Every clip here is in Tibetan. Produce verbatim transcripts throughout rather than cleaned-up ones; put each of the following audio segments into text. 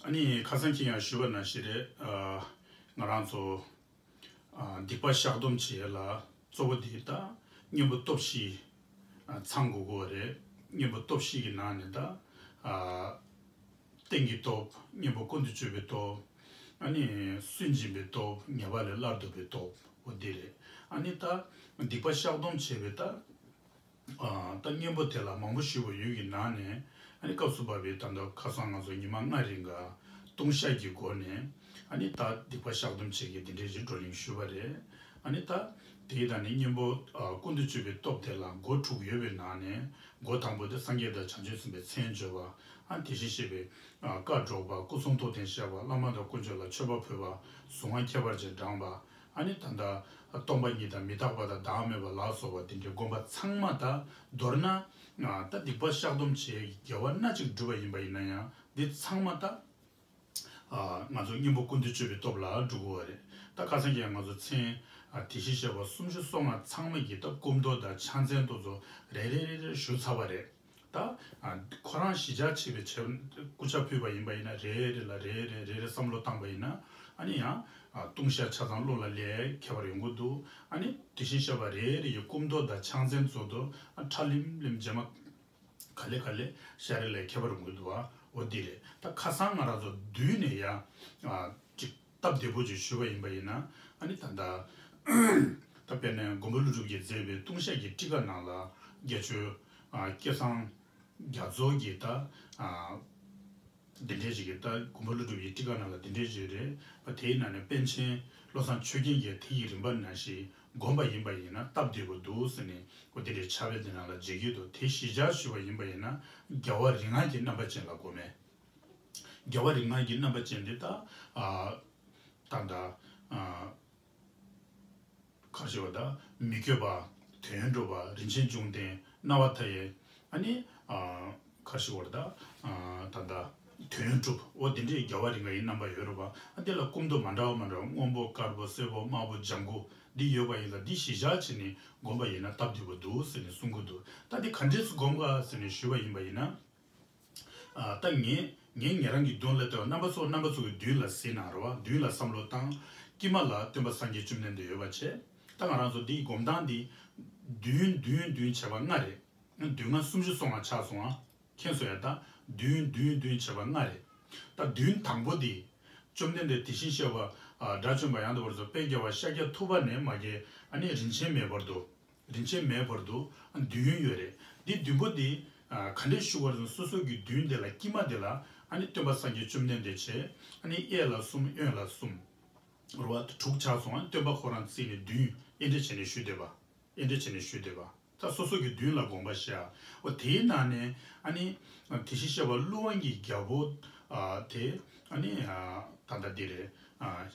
ཨ་ནི་ཁ་སང་ཁྱེད་ཀྱིས་ཞུས་པ་ནང་བཞིན་རེད། ཨ། ང་རང་ཚོ་ཨ། སྡིག་པ་བཤགས་སྡོམ་བྱེད་ཡ་ལ་གཙོ་བོ་དེ་ད་གཉེན་པོ་སྟོབས་བཞི་ཨ། ཚང་དགོས་ཀྱི་རེད། གཉེན་པོ་སྟོབས་བཞི་གི་ནང་ནས་ད་ཨ། རྟེན་གྱི་སྟོབས། གཉེན་པོ་ཀུན་ཏུ་སྤྱོད་པའི་སྟོབས། ཨ་ནི་སུན་འབྱིན་པའི་སྟོབས། ཉེས་པ་ལས་སླར་ལྡོག་པའི་སྟོབས། འོ་འདི་རེད། ཨ་ནི་ད་སྡིག་པ་བཤགས་སྡོམ་བྱས་པའི་ད་ཨ། ད་གཉེན་པོ་དེ་ལ་མང་པོ་ཞུས་པ་ཡོད་ཀྱི་ནང་ནས། ཨ་ནི་སྐབས་སུ་བབས་པའི་ད་ལྟ་ཁ་སང་ང་ཚོ་ཉི་མ་ལྔ་རིང་ག་ལྟུང་བཤགས་ཀྱི་སྒོ་ནས། ཨ་ནི་ད་སྡིག་པ་བཤགས་སྡོམ་བྱེད་ཀྱི་འདི་འདྲའི་རིགས་བགྲོ་གླེང་ཞུས་པ་རེད། ཨ་ནི་ད་དེའི་ད་ནི་གཉེན་པོ་ཨ། ཀུན་ཏུ་སྤྱོད་པའི་སྟོབས་དེ་ལ་སྒོ་དྲུག་ཡོད་པའི་ནང་ནས། སྒོ་དང་པོ་དེ་སངས་རྒྱས་དང་བྱང་ཆུབ་སེམས་དཔའི་མཚན་བརྗོད་པ། ཨ། དེ་བཞིན་གཤེགས་པའི་ཨ། བཀའ་སྒྲོག་པ། སྐུ་གསུང་ཐུགས་རྟེན་བཤགས་པ། བླ་མ་དང་དཀོན་མཆོག་ལ་མཆོད་པ་ཕུལ་བ། གཟུངས་སྔགས་ཁྱད་པར་ཅན་བགྲང་བ། ཨ་ནི་ད་ལྟ་སྟོང་པ་ཉིད་དང་མི་རྟག་པ་དང་བདག་མེད་པ་ལ་སོགས་པ་དེ་འདྲའི་སྒོམ་པ་ཚང་མ། ད་མདོར་ན་ད་སྡིག་པ་བཤགས་སྡོམ་བྱས་དགེ་བ་སྣ་གཅིག་བསྒྲུབས་པ་ཡིན་པ་ཡིན་ན་ཡང་། འདི་ཚང་མ་ད་ང་ཚོ་གཉེན་པོ་ཀུན་ཏུ་སྤྱོད་པའི་སྟོབས་ལ་འགྲོ་གི་ཡོད་རེད། ད་ཁ་སང་ཀྱང་ང་ཚོ་མཚན་དེ་བཞིན་གཤེགས་པ་སུམ་ཅུ་སོ་ལྔ་ཚང་མ་གི་ད་སྐུ་མདོག་དང་ཕྱག་མཚན་དེ་ཚོ་རེ་རེ་རེ་རེ་ཞུ་ཚར་བ་རེད། ད་ཨ། ཁོ་རང་གཞིས་ཆགས་ཆེ་བའི་ཆེ་བ་སྐུ་ཕྱག་ཕུལ་བ་ཡིན་པ་ཡིན་ན། རེ་རེ་ལ་རེ་རེ་རེ་རེ་བསམ་བློ་བཏང་པ་ཡིན་ན། ཨ་ནི་ཡང་ཨ། ལྟུང་བཤགས་ཆ་ཚང་བློ་ལ་སླེབས་ཁྱད་པར་ཡོང་གི་འདུག་ཨ་ནི་དེ་བཞིན་གཤེགས་པ་རེ་རེ་ཡི་སྐུ་མདོག་དང་ཕྱག་མཚན་ཚོ་དུ་ཨ། ཁྲ་ལིམ་ལིམ་རྗེས་མ་ག་ལེ་ག་ལེ་ཤར་རེ་ལ་ཁྱད་པར་ཡོང་གི་འདུག་བ། འོ་འདི་རེད། ད་ཁ་སང་ང་རང་ཚོ་མདུན་ནས་ཡང་ཨ། ཅིག་སྟབས་བདེ་པོ་ཅིག་ཞུས་པ་ཡིན་པ་ཡིན་ན། ཨ་ནི་ད་ལྟ་ད་དཔེར་ན་མགོན་པོ་ཀླུ་སྒྲུབ་ཀྱིས་མཛད་པའི་ལྟུང་བཤགས་ཀྱི་ཊཱི་ཀ་ནང་ལ་རྒྱ་ཆོས་ཨ། སྐལ་བཟང་རྒྱ་མཚོ་གིས་ད་ཨ། འདི་འདྲའི་ཞིག་གིས་ད་མགོན་པོ་ཀླུ་སྒྲུབ་ཀྱི་ཊཱི་ཀ་ནང་ལ་འདི་འདྲའི་ཞིག་རེད་པ། དེའི་ནང་ནས་པཎ་ཆེན་བློ་བཟང་ཆོས་རྒྱན་གྱིས་དེ་ཡི་རིམ་པ་ནང་བཞིན་བསྒོམ་པ་ཡིན་པ་ཡིན་ན་སྟབས་བདེ་པོ་འདུག་ཟེར་ནས། འོ་དེ་འདྲའི་ཕྱག་དཔེ་འདི་ནང་ལ་མཇལ་གྱི་འདུག་དེ་གཞིར་བཞག་ཞུས་པ་ཡིན་པ་ཡིན་ན། རྒྱལ་བ་རིགས་ལྔ་གི་རྣམ་པ་ཅན་ལ་བསྒོམ་མེད། རྒྱལ་བ་རིགས་ལྔ་གི་རྣམ་པ་ཅན་འདི་ད་ཨ། ད་ད་ཨ། ག་རེ་ཞུ་དགོས་རེད། ད་མི་བསྐྱོད་པ། དོན་གྲུབ་པ། རིན་ཆེན་འབྱུང་ལྡན། སྣང་བ་མཐའ་ཡས། ཨ་ནི་ཨ། ག་རེ་ཞུ་དགོས་རེད། ད་ཨ། ད་ད་དོན་གྲུབ། འོ་དེ་འདྲའི་རྒྱལ་བ་རིགས་ལྔ་ཡི་རྣམ་པ་ཡོད་རེད་པ། ཨ་དེ་ལ་སྐུ་མདོག་མ་འདྲ་བ་མ་འདྲ་བ། སྔོན་པོ། དཀར་པོ། སེར་པོ། དམར་པོ། ལྗང་གུ་འདི་ཡོད་པ་ཡིན་ལ། འདི་གཞིར་བཞག་བྱས་ནས་བསྒོམ་པ་ཡིན་ན་སྟབས་བདེ་པོ་འདུག་ཟེར་ནས་གསུང་གི་འདུག་ད་འདི་ག་འདྲས་སེ་བསྒོམ་ག་ཟེར་ནས་ཞུས་པ་ཡིན་པ་ཡིན་ན། ཨ། ད་ངས་ངས་ཉན་རང་གི་མདུན་ལ་ལྟོས། རྣམ་པ་ཚོ་རྣམ་པ་ཚོ་གི་མདུན་ལ་གཟིགས་གནང་རོགས། མདུན་ལ་བསམ་བློ་བཏང་། དཀྱིལ་མ་ལ་སྟོན་པ་སངས་རྒྱས་བཅོམ་ལྡན་འདས་ཡོད་པ་བྱས། ད་ང་རང་ཚོ་འདིའི་སྒོམ་སྟངས་འདི་མདུན་མདུན་མདུན་བྱས་པ་ལྔ་རེད། མདུན་ལྔ་སུམ་ཅུ་སོ་ལྔ་ཆགས་སོང་ང་། མཁྱེན་སོང་ཡ། ད་མདུན་མདུན་མདུན་བྱས་པ་ལྔ་རེད། ད་མདུན་དང་པོ་འདི་བཅོམ་ལྡན་འདས་དེ་བཞིན་གཤེགས་པ་ཨ། དགྲ་བཅོམ་པ་ཡང་དག་པར་རྫོགས་པའི་དཔལ་རྒྱལ་བ་ཤཱཀྱ་ཐུབ་པ་ནས་མ་གི་ཨ་ནི་རིན་ཆེན་མེ་བར་དུ། རིན་ཆེན་མེ་བར་དུ་མདུན་ཡོད་རེད། འདི་མདུན་པོ་འདི་ཨ། ག་འདྲས་བཞུགས་པ་རེད། སོ་སོ་གི་མདུན་དེ་ལ་དཀྱིལ་མ་དེ་ལ་ཨ་ནི་སྟོན་པ་སངས་རྒྱས་བཅོམ་ལྡན་འདས་བྱས། ཨ་ནི་གཡས་ལ་གསུམ། གཡོན་ལ་གསུམ། རེད་པ། དྲུག་ཆགས་སོང་། ཨ་ནི་སྟོན་པ་ཁོ་རང་བརྩིས་ནས་མདུན་དབྱེ་འབྱེད་བྱས་ནས་བཞུགས་བསྡད་པ། དབྱེ་འབྱེད་བྱས་ནས་བཞུགས་བསྡད་པ། ད་སོ་སོ་གི་མདུན་ལ་དགོངས་པ་བཞག་འོ་དེའི་ནང་ནས་ཨ་ནི་དེ་བཞིན་གཤེགས་པ་ཀླུ་དབང་གི་རྒྱལ་པོ་ཨ། དེ་ཨ་ནི་ཨ། ད་ལྟ་འདི་རེད། ཨ།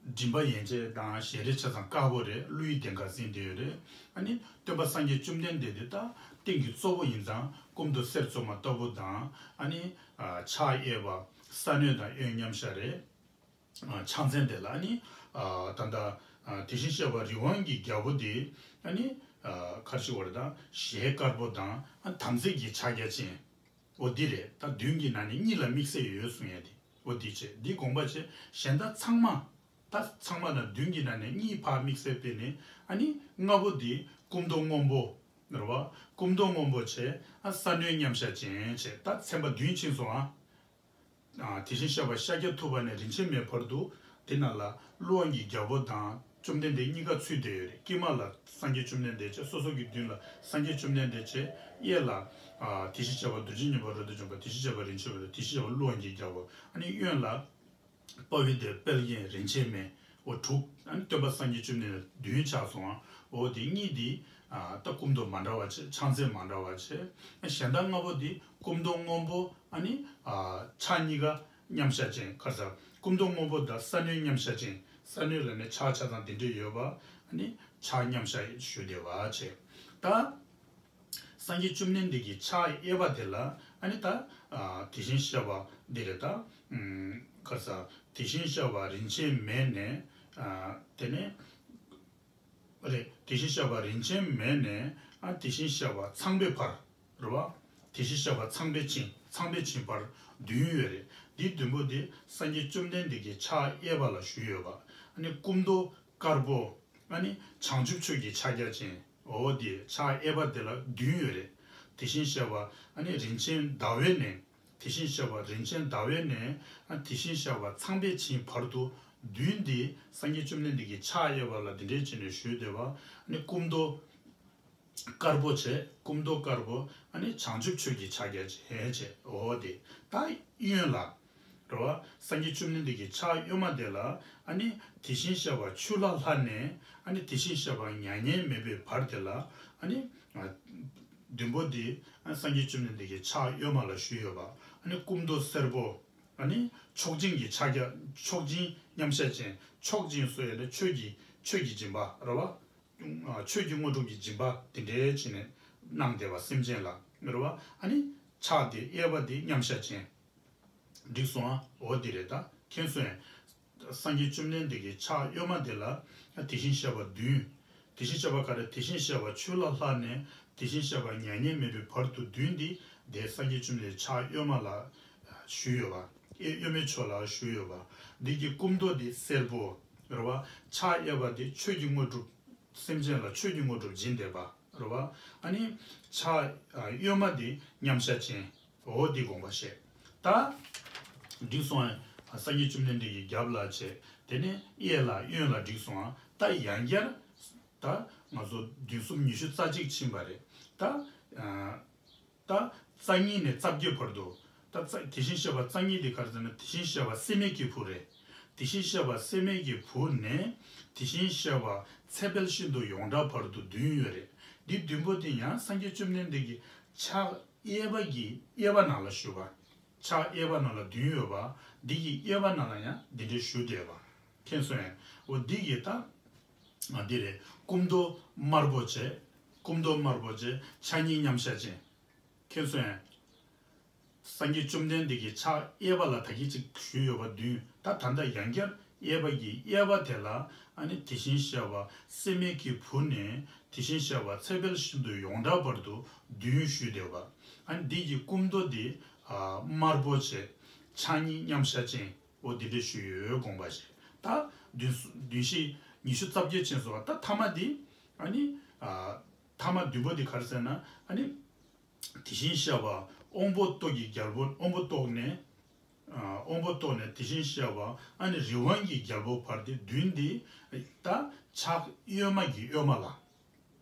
མགྲིན་པ་ཡན་ཆད་དང་ཞལ་རས་ཆ་ཚང་དཀར་པོ་རེད། ཀླུ་ཡི་གདེངས་ཀ་ཟིན་བསྡད་ཡོད་རེད། ཨ་ནི་སྟོན་པ་སངས་རྒྱས་བཅོམ་ལྡན་འདས་དེ་ད་རྟེན་གྱི་གཙོ་བོ་ཡིན་ཙང་། སྐུ་མདོག་གསེར་བཙོ་མ་ལྟ་བུ་དང་། ཨ་ནི་ཨ། ཕྱག་གཡས་པ་ས་གནོན་དང་གཡོན་མཉམ་བཞག་རེད། ཨ། ཕྱག་མཚན་དེ་ལ་ཨ་ནི་ཨ། ད་ལྟ་ཨ། དེ་བཞིན་གཤེགས་པ་རི་དབང་གི་རྒྱལ་པོ་དེ་ཨ་ནི་ཨ། ག་རེ་ཞུ་དགོས་རེད། ད་ཞལ་དཀར་པོ་དང་། ཨ། དམ་ཚིག་གི་ཕྱག་རྒྱ་ཅན། འོ་འདི་རེད། ད་མདུན་གྱི་ནང་ནས་གཉིས་ལ་དམིགས་བསལ་ཡོད་གསུང་ཡ་དེ། འོ་འདི་བྱས། འདི་དགོངས་པ་བྱས། གཞན་དག་ཚང་མ། ད་ཚང་མ་ལ་མདུན་གྱི་ནང་ནས་གཉིས་ཕར་དམིགས་བསལ་བྱས་ནས། ཨ་ནི་ལྔ་པོ་འདི་སྐུ་མདོག་སྔོན་པོ་རེད་པ། སྐུ་མདོག་སྔོན་པོ་བྱས། ཨ། ས་གནོན་མཉམ་བཞག་ཅན་བྱས། ད་ཚན་པ་བདུན་ཕྱིན་སོང་ཨ། ཨ། དེ་བཞིན་གཤེགས་པ་ཤཱཀྱ་ཐུབ་པ་ནས་རིན་ཆེན་མེ་བར་དུ། དེ་ནང་ལ་ཀླུ་དབང་གི་རྒྱལ་པོ་དང་བཅོམ་ལྡན་འདས་གཉིས་ཀ་ཚུད་བསྡད་ཡོད་རེད། དཀྱིལ་མ་ལ་སངས་རྒྱས་བཅོམ་ལྡན་འདས་བྱས། སོ་སོ་གི་མདུན་ལ་སངས་རྒྱས་བཅོམ་ལྡན་འདས་བྱས། གཡས་ལ་ཨ། དེ་བཞིན་གཤེགས་པ་རྡོ་རྗེ་སྙིང་པོ་རབ་ཏུ་འཇོམས་པ། དེ་བཞིན་གཤེགས་པ་རིན་ཆེན་འོད་དང་། དེ་བཞིན་གཤེགས་པ་ཀླུ་དབང་གི་རྒྱལ་པོ། ཨ་ནི་གཡོན་ལ་དཔའ་བོའི་སྡེ་དཔལ་གྱི་རིན་ཆེན་མེ། འོ་དྲུག་ཨ་ནི་སྟོན་པ་སངས་རྒྱས་བཅོམ་ལྡན་འདས་བདུན་ཆགས་སོང་ཨ། འོ་དེ་གཉིས་དེ་ཨ། ད་སྐུ་མདོག་མ་འདྲ་བ་བྱས། ཕྱག་མཚན་མ་འདྲ་བ་བྱས། གཞན་དག་ལྔ་པོ་དེ་སྐུ་མདོག་སྔོན་པོ། ཨ་ནི་ཨ། ཕྱག་གཉིས་ཀ་མཉམ་བཞག་ཅན། ག་རེ་ཟེར། སྐུ་མདོག་སྔོན་པོ་དང་ས་གནོན་མཉམ་བཞག་ཅན། ས་གནོན་ལབ་ནས་ཕྱག་ཆ་ཚང་དེ་འདྲས་ཡོད་པ། ཨ་ནི་ཕྱག་མཉམ་བཞག་བཞུགས་བསྡད་པ་བྱས། ད་སངས་རྒྱས་བཅོམ་ལྡན་འདས་ཀྱི་ཕྱག་གཡས་པ་དེ་ལ་ཨ་ནི་ད་ཨ། དེ་བཞིན་གཤེགས་པ་འདི་རེད། ད་ཨུམ། ག་རེ་ཟེར། དེ་བཞིན་གཤེགས་པ་རིན་ཆེན་མེ་ནས། ཨ། དེ་ནས་རེད། དེ་བཞིན་གཤེགས་པ་རིན་ཆེན་མེ་ནས། ཨ། དེ་བཞིན་གཤེགས་པ་ཚངས་པའི་བར་རེད་པ། དེ་བཞིན་གཤེགས་པ་ཚངས་པས་བྱིན། ཚངས་པས་བྱིན་པར་ བདུན་ཡོད་རེད། འདི་བདུན་པོ་དེ་སངས་རྒྱས་བཅོམ་ལྡན་འདས་ཀྱི་ཕྱག་གཡས་པ་ལ་བཞུགས་ཡོད་པ། ཨ་ནི་སྐུ་མདོག་དཀར་པོ། ཨ་ནི་བྱང་ཆུབ་ཆོས་ཀྱི་ཕྱག་རྒྱ་ཅན། འོ་དེ་ཕྱག་གཡས་པ་དེ་ལ་བདུན་ཡོད་རེད། དེ་བཞིན་གཤེགས་པ་ཨ་ནི་རིན་ཆེན་ཟླ་བའི་གནས། དེ་བཞིན་གཤེགས་པ་རིན་ཆེན་ཟླ་བའི་གནས། ཨ་དེ་བཞིན་གཤེགས་པ་ཚངས་པས་བྱིན་བར་དུ་བདུན་འདི་སངས་རྒྱས་བཅོམ་ལྡན་འདས་ཀྱི་ཕྱག་གཡས་པ་ལ་འདི་འདྲས་བྱས་ནས་བཞུགས་བསྡད་པ། ཨ་ནི་སྐུ་མདོག་དཀར་པོ་བྱས། སྐུ་མདོག་དཀར་པོ། ཨ་ནི་བྱང་ཆུབ་ཆོས་ཀྱི་ཕྱག་རྒྱ་བྱས་བྱས། འོ་དེ་ད་གཡོན་ལ་རེད་བ། སངས་རྒྱས་བཅོམ་ལྡན་འདས་ཀྱི་ཕྱག་གཡོན་མ་དེ་ལ་ཨ་ནི་དེ་བཞིན་གཤེགས་པ་ཆུ་ལྷ་ལྷ་གནས། ཨ་ནི་དེ་བཞིན་གཤེགས་པ་མྱ་ངན་མེད་པའི་བར་དེ་ལ་ཨ་ནི་ཨ་བདུན་པོ་འདི་ཨ་སངས་རྒྱས་བཅོམ་ལྡན་འདས་ཀྱི་ཕྱག་གཡོན་མ་ལ་བཞུགས་ཡོད་པ། ཨ་ནི་སྐུ་མདོག་སེར་པོ། ཨ་ནི་མཆོག་སྦྱིན་གྱི་ཕྱག་རྒྱ། མཆོག་སྦྱིན་མཉམ་གཞག་ཅན། མཆོག་སྦྱིན་ཟེར་ཡ་ལ་ཆོས་ཀྱི་ཆོས་ཀྱི་སྦྱིན་པ་རེད་བ། ཆོས་ཀྱི་དངོས་གྲུབ་ཀྱི་སྦྱིན་པ་དེ་འདྲའི་བྱས་ནས་གནང་བསྡད་པ་སེམས་ཅན་ལ་རེད་བ། ཨ་ནི་ཕྱག་དེ་གཡས་པ་དེ་མཉམ་གཞག་ཅན། འགྲིག་སོང་ཨ། འོ་དེ་རེད། ད་མཁྱེན་སོང་ངས། སངས་རྒྱས་བཅོམ་ལྡན་འདས་ཀྱི་ཕྱག་གཡོན་མ་དེ་ལ་དེ་བཞིན་གཤེགས་པ་བདུན། དེ་བཞིན་གཤེགས་པ་ག་རེ། དེ་བཞིན་གཤེགས་པ་ཆུ་ལྷ་ལྷ་གནས། དེ་བཞིན་གཤེགས་པ་མྱ་ངན་མེད་པའི་བར་དུ་བདུན་འདི་དེ་སངས་རྒྱས་བཅོམ་ལྡན་ཕྱག་གཡོན་མ་ལ་བཞུགས་ཡོད་པ། གཡས་གཡོན་མའི་ཕྱོགས་ལ་བཞུགས་ཡོད་པ། འདི་གི་སྐུ་མདོག་འདི་སེར་པོ་རེད་བ། ཕྱག་གཡས་པ་འདི་ཆོས་ཀྱི་དངོས་གྲུབ། སེམས་ཅན་ལ་ཆོས་ཀྱི་དངོས་གྲུབ་སྦྱིན་བསྡད་པ་རེད་བ། ཨ་ནི་ཕྱག་གཡོན་མ་འདི་མཉམ་གཞག་ཅན། འོ་འདི་དགོངས་པ་བཞེས། ད་འགྲིག་སོང་ཨ། སངས་རྒྱས་བཅོམ་ལྡན་འདས་ཀྱི་རྒྱབ་ལ་བྱས། དེ་ནས་གཡས་ལ་གཡོན་ལ་འགྲིག་སོང་ཨ། ད་ཡང་བསྐྱར་ད་ང་ཚོ་བདུན་གསུམ་ཉི་ཤུ་རྩ་གཅིག་ཕྱིན་པ་རེད། ད་ད་རྩ་གཉིས་ནས་རྩ་བརྒྱད་བར་དུ། ད་རྩ་དེ་བཞིན་གཤེགས་པ་རྩ་གཉིས་དེ་ག་རེ་ཟེར་ན། དེ་བཞིན་གཤེགས་པ་སྲེད་མེད་ཀྱི་བུ་རེད། དེ་བཞིན་གཤེགས་པ་སྲེད་མེད་ཀྱི་བུ་ནས་དེ་བཞིན་གཤེགས་པ་ཚེ་འཕེལ་ཤིན་ཏུ་ཡོངས་གྲགས་བར་དུ་བདུན་ཡོད་རེད། འདི་བདུན་པོ་དེ་ཡང་སངས་རྒྱས་བཅོམ་ལྡན་འདས་ཀྱི་ཕྱག་གཡས་པ་གི་གཡས་པ་ནང་ལ་བཞུགས་པ། ཕྱག་གཡས་པ་ནང་ལ་བདུན་ཡོད་པ། འདི་གི་གཡས་པ་ནང་ལ་ཡང་འདི་འདྲའི་བཞུགས་བསྡད་པ། མཁྱེན་སོང་ངས། འོ་འདི་གི་ད་ཨ་འདི་རེད། སྐུ་མདོག་དམར་པོ་བྱས། སྐུ་མདོག་དམར་པོ་བྱས། ཕྱག་གཉིས་མཉམ་གཞག་ཅན། མཁྱེན་སོང་ངས། སངས་རྒྱས་བཅོམ་ལྡན་འདས་ཀྱི་ཕྱག་གཡས་པ་ལ་ད་གིན་ཅིག་བཞུགས་ཡོད་པ་བདུན། ད་ད་ལྟ་ཡང་བསྐྱར་གཡས་པ་གི་གཡས་པ་དེ་ལ་ཨ་ནི་དེ་བཞིན་གཤེགས་པ་སྲེད་མེད་ཀྱི་བུ་ནས་དེ་བཞིན་གཤེགས་པ་ཚེ་འཕེལ་ཤིན་ཏུ་ཡོངས་གྲགས་བར་དུ་བདུན་བཞུགས་བསྡད་པ། ཨ་ནི་འདི་གི་སྐུ་མདོག་འདི་ཨ་དམར་པོ་བྱས། ཕྱག་གཉིས་མཉམ་གཞག་ཅན། འོ་འདི་འདྲས་ཞུས་ཡོད་དགོངས་པ་བཞེས། ད་བདུན་བདུན་བཞི་ཉི་ཤུ་རྩ་བརྒྱད་ཕྱིན་སོང་བ། ད་ཐ་མ་འདི་ཨ་ནི་ཨ་ཐ་མ་བདུན་པོ་འདི་ག་རེ་ཟེར་ན། ཨ་ནི་དེ་བཞིན་གཤེགས་པ་དབང་པོ་ཏོག་གི་རྒྱལ་པོ། དབང་པོ་ཏོག་ནས་ཨ་དབང་པོ་ཏོག་ནས་དེ་བཞིན་གཤེགས་པ་ཨ་ནི་རི་དབང་གི་རྒྱལ་པོ་བར་དེ་བདུན་འདི་ད་ཕྱག་གཡོན་མ་གི་གཡོན་མ་ལ།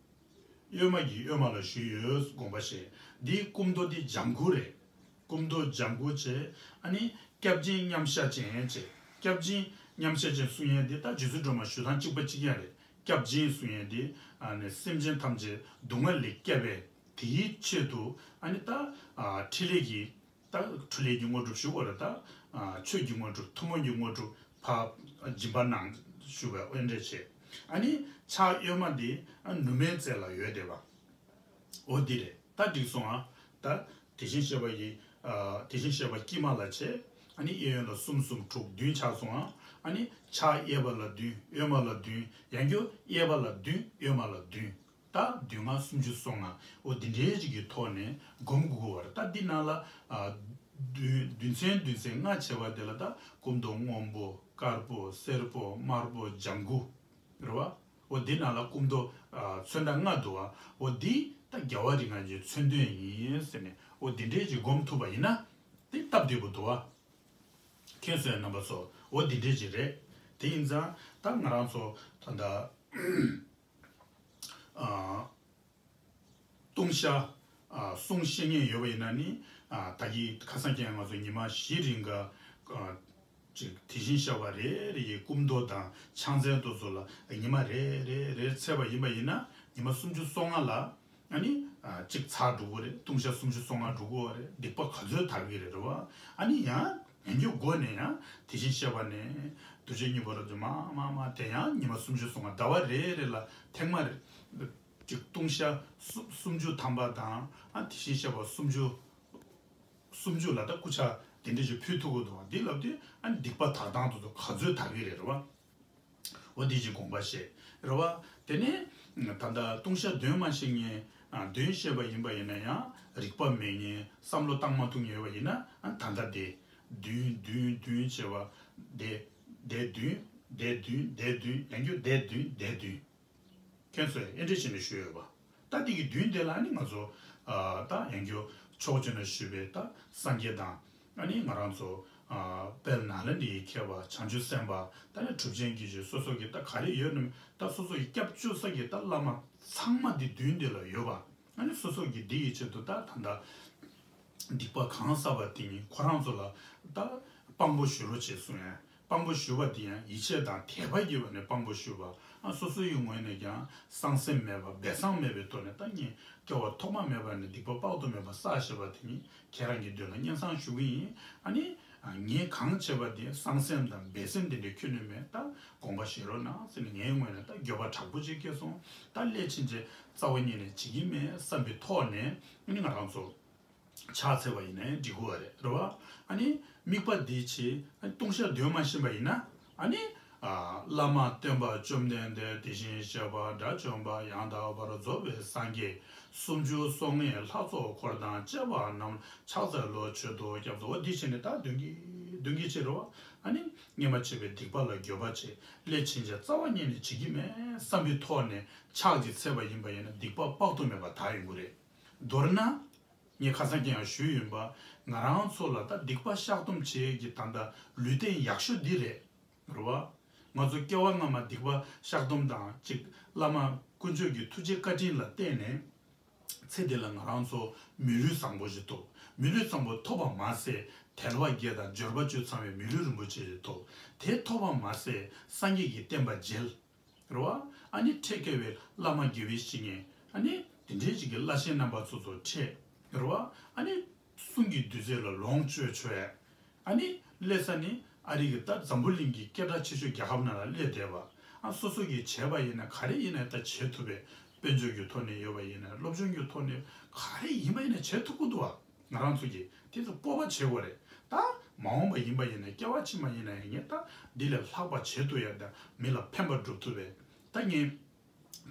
གཡོན་མ་གི་གཡོན་མ་ལ་བཞུགས་ཡོད་དགོངས་པ་བཞེས། འདིའི་སྐུ་མདོག་འདི་ལྗང་གུ་རེད། སྐུ་མདོག་ལྗང་གུ་བྱས། ཨ་ནི་སྐྱབས་སྦྱིན་མཉམ་གཞག་ཅན་བྱས། སྐྱབས་སྦྱིན་མཉམ་གཞག་ཅན་གསུང་ཡས་འདི་ད་རྗེ་བཙུན་སྒྲོལ་མ་བཞུགས་སྟངས་གཅིག་པ་གཅིག་རྐྱང་རེད། སྐྱབས་སྦྱིན་གསུང་ཡས་འདི་ཨ་ནི་སེམས་ཅན་ཐམས་ཅད་སྡུག་བསྔལ་ལས་སྐྱབས་པའི་དེའི་ཆེད་དུ་ཨ་ནི་ད་ཨ་ཕྲིན་ལས་ཀྱི་ད་ཕྲིན་ལས་ཀྱི་དངོས་གྲུབ་ཞུ་དགོས་རེད། ད་ཨ་ཆོས་ཀྱི་དངོས་གྲུབ། ཐུན་མོང་གི་དངོས་གྲུབ་ཕར་སྦྱིན་པ་གནང་ཞུ་བའི་དབེན་འབྲས་བྱས། ཨ་ནི་ཕྱག་གཡོན་མ་འདི་ཨ་ནུ་མའི་རྩེ་ལ་ཡོད་བསྡད་པ། འོ་འདི་རེད། ད་འགྲིག་སོང་ཨ། ད་དེ་བཞིན་གཤེགས་པ་ཡི་ཨ་དེ་བཞིན་གཤེགས་པ་དཀྱིལ་མ་ལ་བྱས། ཨ་ནི་གཡས་གཡོན་ལ་གསུམ་གསུམ་དྲུག་བདུན་ཆགས་སོང་ཨ། ཨ་ནི་ཕྱག་གཡས་པ་ལ་བདུན། གཡོན་མ་ལ་བདུན། ཡང་བསྐྱར་གཡས་པ་ལ་བདུན། གཡོན་མ་ལ་བདུན། ད་བདུན་ལྔ་སུམ་ཅུ་སོ་ལྔ། འོ་འདི་འདྲའི་ཅིག་གི་ཐོག་ནས་སྒོམ་དགོས་ཀྱི་ཡོད་རེད། ད་འདི་ནང་ལ་ཨ་བདུན་བདུན་ཚན་བདུན་ཚན་ལྔ་བྱས་པ་དེ་ལ་ད་སྐུ་མདོག་སྔོན་པོ། དཀར་པོ། སེར་པོ། དམར་པོ། ལྗང་གུ་རེད་བ། འོ་འདི་ནང་ལ་སྐུ་མདོག་ཨ་ཚོན་ཁྲ་ལྔ་འདུག་བ། འོ་འདི་ད་རྒྱལ་བ་རིགས་ལྔ་ཡི་མཚོན་དོན་ཡིན་ཟེར་ནས། འོ་འདི་འདྲའི་ཅིག་སྒོམ་ཐུབ་པ་ཡིན་ན་དེ་སྟབས་བདེ་པོ་འདུག་བ། མཁྱེན་སོང་ངས་རྣམ་པ་ཚོ། འོ་འདི་འདྲས་ཅིག་རེད། དེ་ཡིན་ཙང་ད་ང་རང་ཚོ་ད་ལྟ་ཨ་ལྟུང་བཤགས་ཨ་གསུང་བཤད་མཁན་ཡོད་པ་ཡིན་ན་ནི། ཨ་ད་གིན་ཁ་སང་ཁྱེད་ང་ཚོ་ཉི་མ་བཞི་རིང་ག་ཨ་ཅིག་དེ་བཞིན་གཤེགས་པ་རེ་རེ་ཡི་སྐུ་མདོག་དང་ཕྱག་མཚན་དེ་ཚོ་ལ་ཉི་མ་རེ་རེ་རེ་འཚལ་བ་ཡིན་པ་ཡིན་ན། ཉི་མ་སུམ་ཅུ་སོ་ལྔ་ལ་ཨ་ནི་ཨ་གཅིག་ཚར་འགྲོ་གི་རེད། ལྟུང་བཤགས་སུམ་ཅུ་སོ་ལྔ་འགྲོ་གི་རེད། སྡིག་པ་ག་ཚོད་དག་གི་རེད། རེད་བ། ཨ་ནི་ཡང་ཡང་བསྐྱར་སྒོ་ནས་ཡང་དེ་བཞིན་གཤེགས་པ་ནས་གདུལ་བྱ་གཉིས་པོ་རབ་ཏུ་མར་མར་མར་དེ་ཡང་ཉི་མ་སུམ་ཅུ་སོ་ལྔ་ཟླ་བ་རེ་རེ་ལ་ཐེངས་མ་རེ་གཅིག་ལྟུང་བཤགས་སུམ་སུམ་ཅུ་ཐམ་པ་དང་། ཨ་དེ་བཞིན་གཤེགས་པ་སུམ་ཅུ་སུམ་ཅུ་ལ་ད་སྐུ་ཕྱག་དེ་འདྲ་ཞིག་ཕུལ་ཐུབ་ཀྱི་འདུག་བ། འདི་ལབ་དུས་ཨ་ནི་སྡིག་པ་དག་སྟངས་དེ་ཚོ་ག་ཚོད་དག་གི་རེད། རེད་བ། འོ་འདི་ཅིག་དགོངས་པ་བཞེས། རེད་བ། དེ་ནས་ད་ལྟ་ལྟུང་བཤགས་འདོན་མ་ཤེས་མཁན་ ཨ། བདུན་བཤད་པ་ཡིན་པ་ཡིན་ན་ཡང་རིག་པ་མེད་མཁན་བསམ་བློ་བཏང་མ་ཐུབ་མཁན་ཡོད་པ་ཡིན་ན། ཨ། ད་ལྟ་དེ་བདུན་བདུན་བདུན་བྱས་པ་དེ། དེ་བདུན་དེ་བདུན་དེ་བདུན་ཡང་རྒྱུ་དེ་བདུན་དེ་བདུན། ཁྱེད་ཚོས་ཨེ་འདྲ་བྱས་ནས་ཞུས་ཡོད་པ། ད་དེ་གི་བདུན་དེ་ལ་ནི་ང་ཚོ། ཨ། ད་ཡང་རྒྱུ་ཕྱོགས་བཅུ་ན་བཞུགས་པའི་ད་སངས་རྒྱས་དང་། ཨ་ནི་ང་རང་ཚོ། ཨ། དཔལ་ནཱ་ལེནྡྲའི་མཁས་པ་བྱང་ཆུབ་སེམས་དཔའ། ད་ནི་གྲུབ་ཆེན་གྱི་ཆོས་སོ་སོ་གི་ད་ག་རེ་ཡོད་ནམ། ད་སོ་སོ་གི་སྐྱབས་བཅོལ་ས་གི་ད་བླ་མ་ཚང་མ་འདི་བདུན་འདི་ལ་ཡོད་པ། ཨ་ནི་སོ་སོ་གི་འདི་ཡི་ཆེད་དུ་ད་ད་ད་སྡིག་པ་གང་བསགས་པ་དེ་ཉིད་ཁོ་རང་ཚོ་ལ་ད་དཔང་པོ་ཞུ་རོགས་བྱེད་གསུང་ཡ། དཔང་པོ་ཞུ་བ་དེ་ཡང་ཡིད་ཆེས་དང་དད་པ་ཡོད་པ་ནས་དཔང་པོ་ཞུ་བ། ཨ། སོ་སོ་ཡི་ངོས་ནས་ཀྱང་གསང་སེམས་མེད་པ་སྦས་གསང་མེད་པའི་ཐོག་ནས་ད་ངས་སྐྱེ་བ་ཐོག་མ་མེད་པ་ནས་སྡིག་པ་དཔག་ཏུ་མེད་པ་བསགས་བཞག་པ་དེ་ཉིད་ཁྱེད་རང་གི་མདུན་ལ་སྙན་སེང་ཞུ་གི་ཡིན། ཨ་ནི་ངས་གང་བྱས་པ་དེ་གསང་སེམས་དང་སྦས་སེམས་དེ་འདྲ་ཁྱོན་ནས་མེད། ད་དགོངས་པ་བཞེས་རོགས་གནང་ཟེར་ནས་ངའི་ངོས་ནས་ད་འགྱོད་པ་དྲག་པོ་ཅིག་སྐྱེས་སོང་། ད་སླད་ཕྱིན་ཆད་རྩ་བ་ཉིད་ནས་བྱེད་ཀྱི་མེད་བསམ་པའི་ཐོག་ནས། ཨ་ནི་ང་རང་ཚོ་ཕྱག་འཚལ་བ་ཡིན་ན་འགྲིག་གི་རེད། རེད་བ། ཨ་ནི་དམིགས་པ་འདི་བྱེད། ཨ་ནི་ལྟུང་བཤགས་འདོན་མ་ཤེས་པ་ཡིན་ན། ཨ་ནི། ཨ། བླ་མ་སྟོན་པ་བཅོམ་ལྡན་འདས། དེ་བཞིན་གཤེགས་པ་དགྲ་བཅོམ་པ། ཡང་དག་པར་རྫོགས་པའི་སངས་རྒྱས། སུམ་ཅུ་སོ་ལྔའི་ལྷ་ཚོགས་འཁོར་དང་བཅས་པ་རྣམས་ཕྱག་འཚལ་ལོ། མཆོད་དོ་སྐྱབས་སུ། འོ་འདི་བྱས་ནས་ད་འདོན་གྱི་འདོན་གྱི་བྱེད་རོགས། ཨ་ནི་སྔོན་མ་བྱས་པའི་སྡིག་པ་ལ་འགྱོད་པ་བྱེད། སླད་ཕྱིན་ཆད་རྩ་བ་ཉིད་ནས་བྱེད་ཀྱི་མེད་བསམ་པའི་ཐོག་ནས་ཕྱག་ཅིག་འཚལ་བ་ཡིན་པ་ཡིན་ན་སྡིག་པ་དཔག་ཏུ་མེད་པ་དག་ཡོང་གི་རེད། མདོར་ན། ངས་ཁ་སང་ཀྱང་ཞུས་ཡིན་པ། ང་རང་ཚོ་ལ་ད་སྡིག་པ་བཤགས་སྡོམ་བྱེད་ཀྱི་ད་ལྟ་ལུས་རྟེན་ཡག་ཤོས་འདི་རེད། རེད་བ། ང་ཚོ་སྐྱེ་བ་སྔ་མ་སྡིག་པ་བཤགས་སྡོམ་དང་གཅིག་བླ་མ་དཀོན་མཆོག་གི་ཐུགས་རྗེ་བཀའ་དྲིན་ལ་བརྟེན་ནས། ཚེ་འདི་ལ་ང་རང་ཚོ་མི་ལུས་བཟང་པོ་ཞིག་ཐོབ། མི་ལུས་བཟང་པོ་ཐོབ་པ་མ་ཟད་དལ་བ་བརྒྱད་དང་འབྱོར་པ་བཅུ་ཚང་བའི་མི་ལུས་རིན་པོ་ཆེ་ཞིག་ཐོབ། དེ་ཐོབ་པ་མ་ཟད་སངས་རྒྱས་ཀྱི་བསྟན་པ་མཇལ། རེད་བ། ཨ་ནི་འཕྲལ་དཀའ་བའི་བླ་མ་དགེ་བའི་བཤེས་གཉེན། ཨ་ནི་དེ་འདྲའི་ཅིག་གི་བླ་ཆེན་རྣམ་པ་ཚོ་ཚོ་འཕྲད། རེད་བ། ཨ་ནི་གསུང་གི་བདུད་རྩི་ལ་ལོངས་སྤྱོད་ཆོག་ཡ། ཨ་ནི་སླེབས་ས་ནི་ཨ་རི་གི་ད་འཛམ་བུ་གླིང་གི་སྐད་གྲགས་ཆེ་ཤོས་རྒྱལ་ཁབ་ནང་ལ་སླེབས་བསྡད་པ། ཨ། སོ་སོ་གིས་བྱས་པ་ཡིན་ན་ག་རེ་ཡིན་ན་ད་བྱེད་ཐུབ་པའི་དཔལ་འབྱོར་གྱི་ཐོག་ནས་ཡོད་པ་ཡིན་ན། སློབ་སྦྱོང་གི་ཐོག་ནས་ག་རེ་ཡིན་པ་ཡིན་ན་བྱེད་ཐུབ་ཀྱི་འདུག་བ། ང་རང་ཚོ་གིས་དེ་ཚོ་སྤོབས་པ་བྱེད་དགོས་རེད། ད་མ་འོངས་པ་ཡིན་པ་ཡིན་ན་སྐྱེ་བ་ཕྱི་མ་ཡིན་ན་ཡང་ངས་ད་འདི་ལས་ལྷག་པ་བྱེད་ཐུབ་ཡ། ད་མི་ལ་ཕན་པ་སྒྲུབ་ཐུབ་པའི། ད་ངས་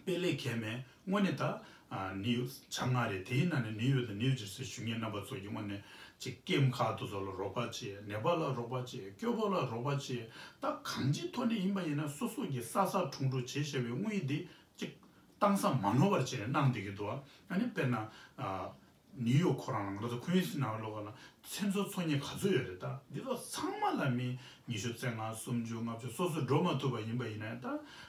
དཔེ་ལས་གལ་མེད་དངོས་གནས་ད། ཨ། ནིའུ་ཡོག་བྱ་ལྔ་རེད། དེའི་ནང་ནས་ནིའུ་ཡོག་དང་ནིའུ་ཇར་སི་བཞུགས་མཁན་རྣམ་པ་ཚོ་གིས་དངོས་གནས་ཅིག་ཀེམ་ཁག་དེ་ཚོ་ལ་རོགས་པ་བྱེད། ནད་པ་ལ་རོགས་པ་བྱེད། སྐྱོ་པོ་ལ་རོགས་པ་བྱེད། ད་གང་ཅིའི་ཐོག་ནས་ཡིན་པ་ཡིན་ན་སོ་སོ་གི་ས་ས་དྲུང་དྲུང་བྱེད་བཞག་པའི་དངུལ་འདི་ཅིག་བཏང་ས་མ་ནོར་བར་བྱས་ནས་གནང་བསྡད་ཀྱི་འདུག་ཨ་ནི་དཔེར་ན། ཨ། ནིའུ་ཡོག་ཁོ་རང་ལ་ང་ཚོ་ཁུན་སི་ནང་ལོགས་ལ་མཚན་ཚོ་འཚོ་མཁན་ག་ཚོད་ཡོད་རེད། ད་འདི་ཚོ་ཚང་མ་ལ་མི་ཉི་ཤུ་རྩ་ལྔ་སུམ་ཅུ་ལྔ་བཅུ་སོ་སོ་འགྲོ་མ་ཐུབ་པ་ཡིན་པ་ཡིན་ན་ད་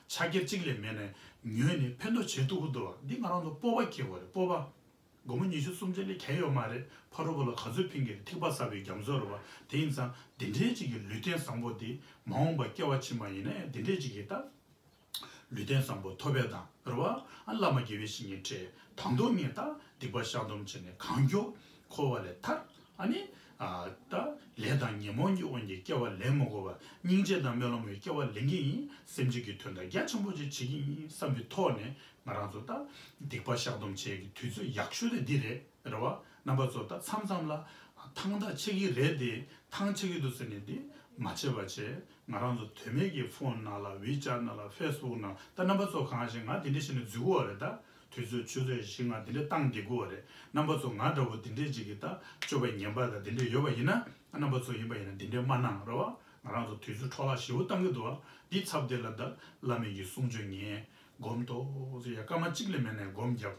ཕྱག་འཁྱེར་གཅིག་ལས་མེད་ནས་ཉོས་ནས་ཕན་ཐོགས་བྱེད་ཐུབ་ཀྱི་འདུག་བ། འདི་ང་རང་ཚོ་སྤོབས་པ་སྐྱེ་དགོས་རེད། སྤོབས་པ། སྒོར་མོ་ཉི་ཤུ་སུམ་ཅུ་ལས་གལ་ཡོད་མ་རེད། ཕ་རོལ་པོ་ལ་ག་ཚོད་ཕན་གྱི་རེད། ཐིགས་པ་བསགས་པའི་རྒྱ་མཚོ་རེད་བ། དེ་ཡིན་ཙང་འདི་འདྲའི་ཅིག་གི་ལུས་རྟེན་བཟང་པོ་འདི་མ་འོངས་པ་སྐྱེ་བ་ཕྱི་མ་ཡིན་ན་ཡང་འདི་འདྲའི་ཅིག་གི་ད། ལུས་རྟེན་བཟང་པོ་ཐོབ་པ་དང་རེད་བ། ཨ། བླ་མ་དགེ་བའི་བཤེས་གཉེན་འཕྲད། དང་ཐོག་ངས་ད་སྡིག་པ་བཤགས་སྡོམ་བྱས་ནས་གང་མགྱོགས་འཁོར་བ་ལས་ཐར། ཨ་ནི། ཨ། ད་ལས་དང་ཉོན་མོངས་ཀྱི་དབང་གིས་སྐྱེ་བ་ལེན་མ་དགོས་པར་སྙིང་རྗེ་དང་སྨོན་ལམ་གྱི་སྐྱེ་བ་ལེན་གྱི་ཡིན། སེམས་ཅན་གྱི་དོན་དག་རྒྱ་ཆེན་པོ་ཅིག་བྱེད་ཀྱི་ཡིན་བསམ་པའི་ཐོག་ནས་ང་རང་ཚོ་ད་སྡིག་པ་བཤགས་སྡོམ་བྱེད་ཀྱི་དུས་ཚོད་ཡག་ཤོས་དེ་འདི་རེད། རེད་བ། རྣམ་པ་ཚོ་ད་མཚམས་མཚམས་ལ་ཐང་ཐང་ཆད་ཀྱི་རེད་དེ། ཐང་ཆད་ཀྱི་འདུག་ཟེར་ནས་དེ་མ་བྱེད་པ་བྱས། ང་རང་ཚོ་དོན་མེད་ཀྱི་ཕོན་ནང་ལ་ཝི་ཅེཊ་ནང་ལ་ཕེ་སི་བུག་ནང་ད་རྣམ་པ་ཚོ་གང་ཞིག་ང་དེ་འདྲས་བྱས་ནས་འཛུལ་གྱི་ཡོད་རེད། ད་དུས་ཚོད་ཆུ་ཚོད་བཞི་ལྔ་དེ་འདྲས་བཏང་བསྡད་ཀྱི་ཡོད་རེད། རྣམ་པ་ཚོ་ང་འདྲ་བོ་དེ་འདྲས་ཅིག་གིས་ད་སྤྱོད་པ་ངན་པ་དང་དེ་འདྲས་ཡོད་པ་ཡིན་ན། རྣམ་པ་ཚོ་ཡིན་པ་ཡིན་ན་དེ་འདྲས་མ་གནང་རོགས། ང་རང་ཚོ་དུས་ཚོད་འཕྲོ་བརླག་ཞེ་པོ་བཏང་གི་འདུག་བ། འདི་ཚབ་དེ་ལ་ད་བླ་མའི་གི་གསུང་ཆོས་ཉན། སྒོམ་ཏོག་ཙམ་ཡ་སྐར་མ་གཅིག་ལས་མེད་ནས་སྒོམ་རྒྱབ།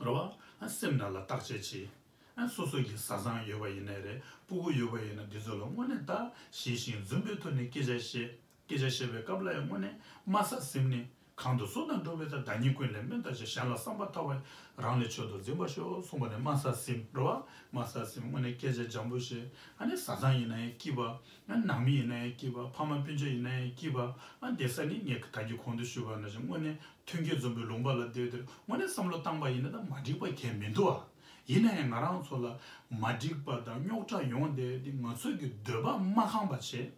རེད་བ། ཨ། སེམས་ནང་ལ་བརྟག་དཔྱད་བྱེད། ཨ། སོ་སོ་གི་བཟའ་ཚང་ཡོད་པ་ཡིན་ནའི་རེད། སྤུ་གུ་ཡོད་པ་ཡིན་ན་འདི་ཚོ་ལ་དངོས་གནས་ད་ཞི་ཞིང་འཛུམ་པའི་ཐོག་ནས་སྐད་ཆ་བཤད། སྐད་ཆ་བཤད་པའི་སྐབས་ལ་ཡང་དངོས་གནས་དམའ་ས་ཟིན་ནས། གང་དུ་སོང་དང་འགྲོ་བའི་ཚེ། བདག་ཉིད་ཀུན་ལས་དམན་བརྟག་ཅིང་། གཞན་ལ་བསམ་པ་ཐག་པ་ཡིས། རང་ལས་གྱོད་དུ་འཛིན་པར་ཤོག་གསུངས་པ་ནས་དམའ་ས་ཟིན། རེད་བ། དམའ་ས་ཟིན། དངོས་གནས་སྐད་ཆ་འཇམ་པོ་བཤད། ཨ་ནི་བཟའ་ཚང་ཡིན་ན་ཡང་སྐྱིད་པ། ཨ། ནང་མི་ཡིན་ན་ཡང་སྐྱིད་པ། ཕ་མ་སྤུན་མཆེད་ཡིན་ན་ཡང་སྐྱིད་པ། ཨ། བསྡད་ས་ནི་ངས་ད་གིན་གོང་དུ་ཞུས་པ་ནང་བཞིན་དངོས་གནས། ཐོན་སྐྱེད་འཛོམས་པའི་ལུང་པ་ལ་བསྡད་དེར་དངོས་གནས་བསམ་བློ་བཏང་པ་ཡིན་ན་ད་མ་འགྲིག་པ་གང་ཡང་མི་འདུག་ཨ། ཡིན་ན་ཡང་ང་རང་ཚོ་ལ་མ་འགྲིག་པ་དང་རྙོག་དྲ་ཡོང་བསྡད་དེ་ང་ཚོ་གི་འདོད་པ་མ་ཁེངས་པ་བྱས།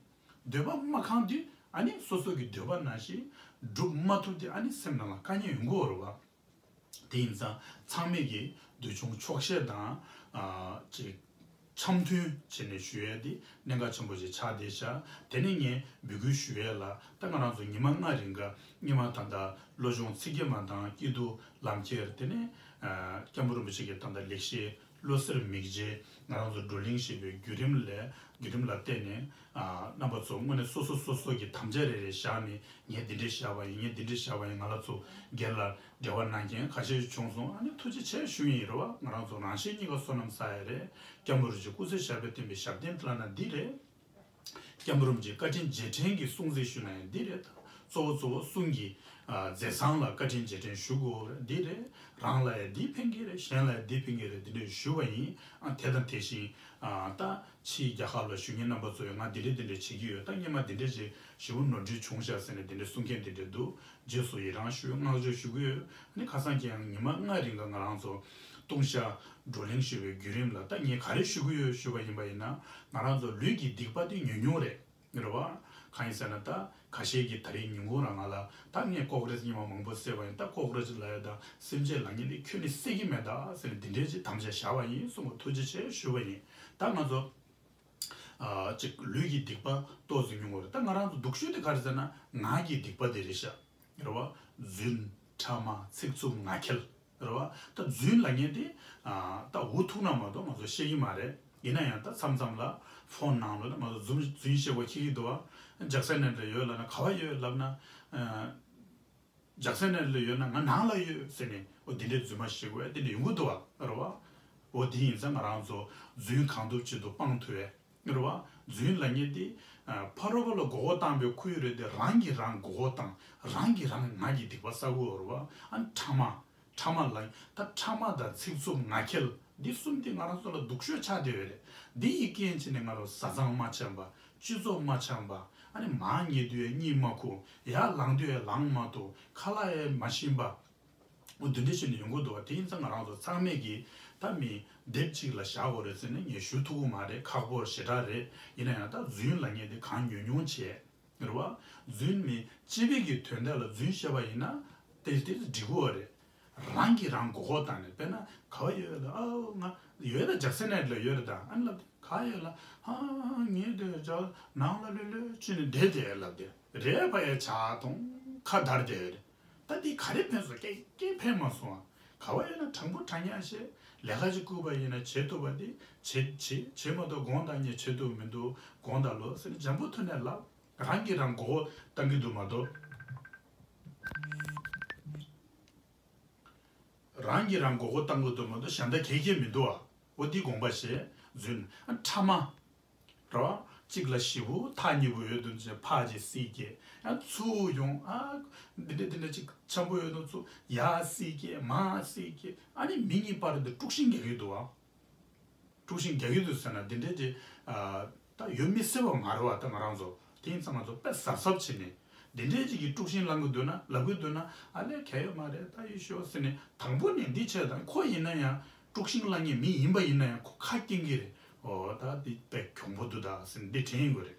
འདོད་པ་མ་ཁེངས་དུས་ཨ་ནི་སོ་སོ་གི་འདོད་པ་ནང་བཞིན་སྒྲུབ་མ་ཐུབ་དུས་ཨ་ནི་སེམས་ནང་ལ་དཀའ་ངལ་ཡོང་གི་ཡོད་རེད་བ། དེ་ཡིན་ཙང་ཚང་མས་ཀྱིས་འདོད་ཆུང་ཆོག་ཤེས་དང་། ཨ། ཅིག་འཆམ་མཐུན་བྱས་ནས་ཞུ་ཡས་དེ་གནད་འགག་ཆེན་པོ་ཞིག་ཆགས་བསྡད་ཤག་དེ་ནས་ངས་འབོད་སྐུལ་ཞུ་ཡས་ལ། ད་ང་རང་ཚོ་ཉི་མ་ལྔ་རིང་ག་སྔོན་མ་ད་ལྟ་བློ་སྦྱོང་ཚིག་བརྒྱད་མ་དང་། སྐྱིད་སྡུག་ལམ་ཁྱེར། དེ་ནས་ ཨ། སྐྱབས་མགོན་རིན་པོ་ཆེ་གིས་ད་ལྟ་ལེགས་བཤད་བློ་གསར་མིག་འབྱེད་ང་རང་ཚོ་བགྲོ་གླེང་ཞེས་པའི་བརྒྱུད་རིམ་ལས་བརྒྱུད་རིམ་ལ་བརྟེན་ནས། ཨ། རྣམ་པ་ཚོ་དངོས་གནས་སོ་སོ་སོ་སོ་གི་དམ་བཅའ་རེ་རེ་བཞག་ནས། ངས་འདི་འདྲས་བཞག་པ་ཡིན། ངས་འདི་འདྲས་བཞག་པ་ཡིན། ང་ལ་ཚོ་སྒེར་ལ་འབྲེལ་བ་གནང་མཁན་ཁ་ཤས་བྱུང་སོང་། ཨ་ནི་ཐུགས་རྗེ་ཆེ་ཞུ་ཡིན། རེད་བ། ང་རང་ཚོ་རང་གཞན་གཉིས་ཀ་བསོད་ནམས་བསགས་ཡ་རེད། སྐྱབས་མགོན་རིན་པོ་ཆེ་སྐུ་ཚེ་ཞབས་པད་བརྟན་པའི་ཞབས་བརྟན་བླ་ན་འདི་རེད། སྐྱབས་མགོན་རིན་པོ་ཆེ་བཀའ་དྲིན་རྗེས་དྲན་གྱི་སྲུང་བརྩི་ཞུ་ན་ཡང་འདི་རེད། གཙོ་བོ་གཙོ་བོ་གསུང་གི། ཨ། མཛད་བཟང་ལ་བཀའ་དྲིན་རྗེས་དྲན་ཞུ་དགོས་རེད། འདི་རེད། རང་ལ་ཡང་འདི་ཕན་གྱི་རེད། གཞན་ལ་ཡང་འདི་ཕན་གྱི་རེད། འདི་འདྲས་ཞུ་བ་ཡིན། ཨ། དེ་དང་དེ་བཞིན། ཨ། ད་ཕྱིའི་རྒྱལ་ཁབ་ལ་བཞུགས་མཁན་རྣམ་པ་ཚོ་ཡང་ང་འདི་འདྲས་འདི་འདྲས་བྱེད་ཀྱི་ཡོད། ད་སྔོན་མ་འདི་འདྲས་ཅིག་ཞེ་པོ་ནོར་འཁྲུལ་བྱུང་ཤག་ཟེར་ནས་འདི་འདྲས་གསུང་མཁན་འདི་འདྲས་འདུག་རྗེས་སུ་ཡི་རང་ཞུ། བསྔགས་བརྗོད་ཞུ་གི་ཡོད། ཨ་ནི་ཁ་སང་ཁྱེད་ཡང་ཉི་མ་ལྔ་རིང་ག་ང་རང་ཚོ་ལྟུང་བཤགས་བགྲོ་གླེང་ཞུ་བའི་བརྒྱུད་རིམ་ལ་ད་ངས་ག་རེ་ཞུ་གི་ཡོད་ཞུ་བ་ཡིན་པ་ཡིན་ན། ང་རང་ཚོ་ལུས་ཀྱི་སྡིག་པ་དེ་ཉུང་ཉུང་རེད། རེད་བ། གང་ཡིན་ཟེར་ན། ད་ཁ་ཤས་ཀྱིས་ད་རེས་ཉིན་གུང་རང་ང་ལ། ད་ངས་ཀོག་རེ་ཉི་མ་མང་པོ་བསད་པ་ཡིན། ད་ཀོག་རེ་ལབ་ཡ་དང་སེམས་ཅན་ལབ་མཁན་དེ་ཁྱོན་ནས་བསད་ཀྱི་མེད་ད་ཟེར་ནས་འདི་འདྲའི་ཅིག་དམ་བཅའ་བཞག་པ་ཡིན་གསུངས་པ་ཐུགས་རྗེ་ཆེ་ཞུ་བ་ཡིན། ད་ང་ཚོ། ཨ། ཅིག་ལུས་ཀྱི་སྡིག་པ་ཏོག་ཙམ་ཉུང་བ་རེད། ད་ང་རང་ཚོ་སྡུག་ཤོས་དེ་ག་རེ་ཟེར་ན། ངག་གི་སྡིག་པ་དེ་རེད་ཤག་རེད་བ། རྫུན། ཕྲ་མ། ཚིག་རྩུབ། ངག་འཁྱལ། རེད་བ། ད་རྫུན་ལབ་མཁན་དེ། ཨ། ད་འུ་ཐུག་ན་མ་གཏོགས་ང་ཚོ་ཤེས་ཀྱི་མ་རེད། ཡིན་ན་ཡང་ད་མཚམས་མཚམས་ལ་ཕོན་ནང་ལོགས་ལ་ང་ཚོ་རྫུན། རྫུན་བཤད་པ་ཁྱི་ཁྱི་འདུག་བ། ཇག་སན་ནེ་ལ་ཡོད་ལབ་ན། ག་བ་ཡོད་ལབ་ན། ཨ། ཇག་སན་ནེ་ལ་ཡོད་ན་ང་ནང་ལ་ཡོད་ཟེར་ནས། འོ་འདི་འདྲའི་རྫུན་མ་བཤད་དགོས་འདི་འདྲ་ཡོང་གི་འདུག་བ། རེད་བ། འོ་དེ་ཡིན་ཙང་ང་རང་ཚོ་རྫུན་གང་ཐུབ་ཅི་ཐུབ་སྤང་ཐུབ་པས། རེད་བ། རྫུན་ལབ་མཁན་དེ། ཨ། ཕ་རོལ་པོ་ལ་མགོ་སྐོར་བཏང་བའི་ཁོར་ཡུག་རེད་དེ། རང་གིས་རང་མགོ་སྐོར་བཏང་། རང་གིས་རང་ངག་གི་སྡིག་པ་བསགས་ཀྱི་ཡོད་རེད་བ། ཨ། ཕྲ་མ། ཕྲ་མ་ལབ། ད་ཕྲ་མ་དང་ཚིག་རྩུབ། ངག་འཁྱལ། འདི་གསུམ་དེ་ང་རང་ཚོ་ལ་སྡུག་ཤོས་ཆགས་བསྡད་ཡོད་རེད། འདི་ཡི་རྐྱེན་བྱས་ནས་ང་རང་བཟའ་ཚང་མ་འཆམ་པ། སྤྱི་ཚོགས་མ་འཆམ་པ། ཨ་ནི་མར་ཉལ་དུས་ཡང་གཉིད་མ་ཁུག་ཡར་ལངས་དུས་ཡང་ལངས་མ་ཐུབ། ཁ་ལག་ཡང་མ་ཞིམ་པ། འོ་འདི་འདྲ་བྱས་ནས་ཡོང་གི་འདུག་བ། དེ་ཡིན་ཙང་ང་རང་ཚོ་ཚང་མས་ཀྱིས་ད་མི་སྡེབ་གཅིག་ལ་བཞག་དགོས་རེད་ཟེར་ནས་ངས་ཞུ་ཐུབ་ཀྱི་མ་རེད། ཁག་པོ་ཞེ་དྲག་རེད། ཡིན་ན་ཡང་ད་རྫུན་ལབ་མཁན་དེ་གང་ཉུང་ཉུང་བྱས། རེད་བ། རྫུན་མི་སྤྱི་པའི་གི་དོན་དག་ལ་རྫུན་བཤད་པ་ཡིན་ན་དེ་དེ་འགྲིག་གི་ཡོད་རེད། རང་གིས་རང་མགོ་སྐོར་བཏང་ནས། དཔེར་ན་ག་བ་ཡོད་ལབ། ཨའོ་ང་ཡོད་ད། ཇག་སན་ནེ་ལ་ཡོད་རེད་ད། ཨ་ནི་ལབ་དེ། ག་ཡོད་ལབ། ཨ། ངས་དེ་ཇག་ནང་ལ་ལྷོད་ལྷོད་བྱས་ནས་བསྡད་དེ་ལབ་དེ། རེད་པ། ཡ་ཆ་དང་ཁ་བརྡར་དེ་རེད། ད་འདི་ག་རེ་ཕན་སོང་། སྐད་སྐད་ཕན་མ་སོང་ཨ། ག་བ་ཡོད་ན་དྲང་པོ་དྲང་ཡག་བཤད། ལས་ཀ་ཅིག་བསྐུར་བ་ཡིན་ན་བྱེད་ཐུབ་པ་དེ་བྱེད་བྱེད་བྱེད་མ་གཏོགས་དགོངས་དག་ཉེ་བྱེད་ཐུབ་མི་འདུག་དགོངས་དག་ལོ་ཟེར་ནས་འཇམ་པོ་ཐོན་ནས་ལབ། རང་གིས་རང་མགོ་སྐོར་བཏང་གི་འདུག་མ་གཏོགས། རང་གིས་རང་མགོ་སྐོར་བཏང་གི་འདུག་མ་གཏོགས་གཞན་དག་གང་ཡང་མི་འདུག་ཨ། འོ་འདི་དགོངས་པ་བཞེས། རྫུན། ཨ། ཕྲ་མ། རོ། གཅིག་ལ་བཞི་པོ་ཐག་ཉེ་པོ་ཡོད་དུས་ཅིག་ཕར་ཅིག་བསྲེས་སྐྱེས། ཡང་ཚུར་ཡོང་། ཨ། འདི་འདྲ་འདི་འདྲ་ཅིག་འཆམ་པོ་ཡོད་དུས་ཚུར་ཡར་བསྲེས་སྐྱེས། མར་བསྲེས་སྐྱེས། ཨ་ནི་མི་གཉིས་བར་དུ་དཀྲུག་ཤིང་རྒྱག་གི་འདུག་ཨ། དཀྲུག་ཤིང་རྒྱག་གི་འདུག་ཟེར་ན་འདི་འདྲའི་དེ། ཨ། ད་ཡོད་མི་སྲིད་པ་མ་རེད་བ། ད་ང་རང་ཚོ་དེ་ཡིན་ཙང་ང་ཚོ་དཔེ་གཟབ་གཟབ་བྱས་ནས་འདི་འདྲའི་ཅིག་གིས་དཀྲུག་ཤིང་བསླང་གི་འདུག་ན། ལབ་གི་འདུག་ན། ཨ་ལས་གལ་ཡོད་མ་རེད། ད་ཡིད་ཤོག་ཟེར་ནས་དང་པོ་ནས་འདི་བྱས་དང་། ཁོ་ཡིན་ན་ཡང་དཀྲུག་ཤིང་བསླང་མཁན་མི་ཡིན་པ་ཡིན་ན་ཡང་ཁོ་ཁ་སྐྱེངས་ཀྱི་རེད། འོ་ད་འདི་དཔེ་གྱོང་པོ་འདུག་ད་ཟེར་ནས་འདི་དྲན་ཡོང་གི་རེད།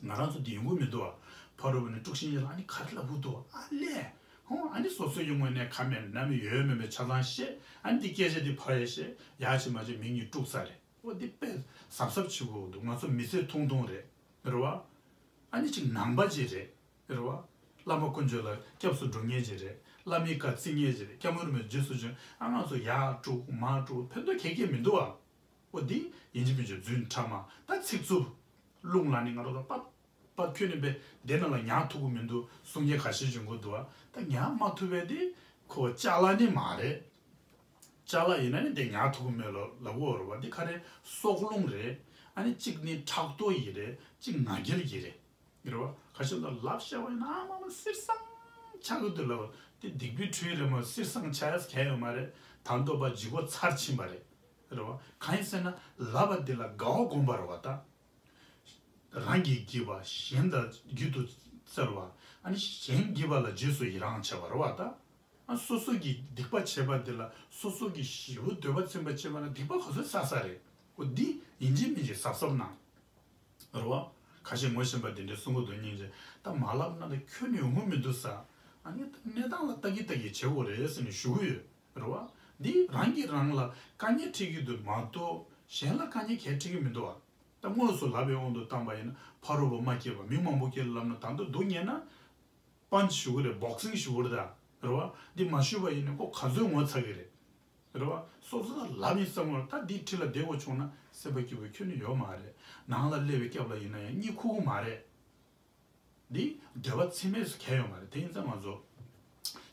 ང་རང་ཚོ་འདི་ཡོང་གི་མི་འདུག་བ། ཕ་རོལ་པོ་ནས་དཀྲུག་ཤིང་ཡིན་ལ་ཨ་ནི་ག་རེ་ལབ་གི་འདུག་བ། ཨ་ལས། ཧོ། ཨ་ནི་སོ་སོའི་ངོས་ནས་ཁ་མེད་སྣ་མེད་ཡོད་མེད་མེད་ཆ་ཚང་བཤད། ཨ་ནི་འདི་སྐད་ཆ་འདི་ཕར་ཡ་བཤད། ཡ་བྱེད་མ་བྱེད་མི་གཉིས་དཀྲུག་ས་རེད། འོ་འདི་དཔེ་གཟབ་གཟབ་བྱེད་དགོས་འདུག་ང་ཚོ་མི་ཚེ་ཐུང་ཐུང་རེད། རེད་བ། ཨ་ནི་ཅིག་ནང་པ་ཅིག་རེད། རེད་བ། བླ་མ་དཀོན་མཆོག་ལ་སྐྱབས་སུ་འགྲོ་མཁན་ཅིག་རེད། བླ་མའི་བཀའ་བརྩི་མཁན་ཅིག་རེད། སྐྱབས་མགོན་རིན་པོ་ཆེ་རྗེས་སུ་བྱོན། ཨ། ང་ཚོ་ཡར་དཀྲུག་མར་དཀྲུག་ཕན་ཐོགས་ག་གེ་མི་འདུག་ཨ། འོ་འདི་ཡིན་གཅིག་མིན་གཅིག་རྫུན་ཕྲ་མ་དང་ཚིག་རྩུབ། རླུང་ལ་ནི་ང་རང་ཚོ་པ་པ་ཁྱོད་ནི་པས་འདི་ནང་ལ་ཉར་ཐུབ་ཀྱི་མི་འདུག་གསུང་མཁན་ཁ་ཤས་བྱུང་གི་འདུག་ཨ། ད་ཉར་མ་ཐུབ་པའི་དེ་ཁོ་ཅ་ལག་ནི་མ་རེད། ཅ་ལག་ཡིན་ན་ནི་དེ་ཉར་ཐུབ་ཀྱི་མེད་ལ་ལབ་དགོས་རེད་བ། འདི་ག་རེ་སྲོག་རླུང་རེད། ཨ་ནི་གཅིག་ནི་ཕྲག་དོག་ཡིན་རེད། གཅིག་ང་རྒྱལ་གྱི་རེད། རེད་བ། ཁ་ཤས་ལ་ལབ་བཤད་པ་ཡིན་ན་ཨ་མ་མ་གསེར་སྲང་ཆགས་ཀྱི་འདུག་ལབ། དེ་སྡིག་པའི་འཕྲུལ་རེད་མ། གསེར་སྲང་ཆགས་ཡ་གང་ཡང་ཡོད་མ་རེད། ད་འདོད་པ་འཇིགས་པ་ཚར་ཕྱིན་པ་རེད། རེད་བ། གང་ཡིན་ཟེར་ན་ལབ་པ་འདི་ལ་དགའ་བ་སྒོམ་པ་རེད་བ་ད། རང་གིས་བགྱིས་པ་གཞན་དག་རྒྱུད་དུ་སྩལ་བ། ཨ་ནི་གཞན་བགྱིས་པ་ལ་རྗེས་སུ་ཡི་རང་བྱེད་པ་རེད་བ་ད། ཨ། སོ་སོ་གིས་སྡིག་པ་བྱས་པ་འདི་ལ་སོ་སོ་གིས་ཞེ་པོ་འདོད་པ་ཚིམ་པ་བྱས་པ་ན་སྡིག་པ་ག་ཚོད་བསགས་བསགས་རེད། འོ་འདི་ཡིན་གཅིག་མིན་གཅིག་གཟབ་གཟབ་གནང་། རེད་བ། ཁ་ཤས་ངོ་ཤེས་པ་དེ་འདྲས་གསུང་གི་འདུག་སྙིང་རྗེ། ད་མ་ལབ་ན་ད་ཁྱོན་ནས་ཡོང་གི་མི་འདུག་ས། ཨ་ནི་ད་གནས་སྟངས་ལ་ལྟ་གི་ལྟ་གི་བྱེད་དགོས་རེད་ཟེར་ནས་ཞུ་གི་ཡོད། རེད་བ། འདི་རང་གིས་རང་ལ་དཀའ་ངལ་འཕྲད་ཀྱི་འདུག་མ་གཏོགས་གཞན་ལ་དཀའ་ངལ་གང་ཡང་འཕྲད་ཀྱི་མི་འདུག་བ། ད་དངོས་སུ་ལབ་པའི་དབང་དུ་བཏང་པ་ཡིན་ན་ཕ་རོལ་པོ་མ་སྐྱེས་པ་མི་མང་པོ་སྐྱེས་ལབ་ན་ད་ལྟ་སྡུག་བསྔལ་ན། པན་ཆི་ཞུ་གི་རེད། བོག་སིང་ཞུ་གི་རེད་ད། རེད་བ། འདི་མ་ཞུས་པ་ཡིན་ན་ཁོ་ག་ཚོད་ངོ་ཚ་གི་རེད། རེད་བ། སོ་སོ་ལ་ལབ་ཡིན་བསམ་བློ་ད་འདི་འཁྲིས་ལ་བསྡད་དགོས་བྱུང་ན་སེམས་པ་སྐྱིད་པོ་ཁྱོན་ནས་ཡོད་མ་རེད། ནང་ལ་སླེབས་པའི་སྐབས་ལ་ཡིན་ན་ཡང་གཉིད་ཁུག་གི་མ་རེད། འདི་འདོད་པ་ཚིམ་མེད་སུ་གལ་ཡོད་མ་རེད། དེ་ཡིན་ཙང་ང་ཚོ་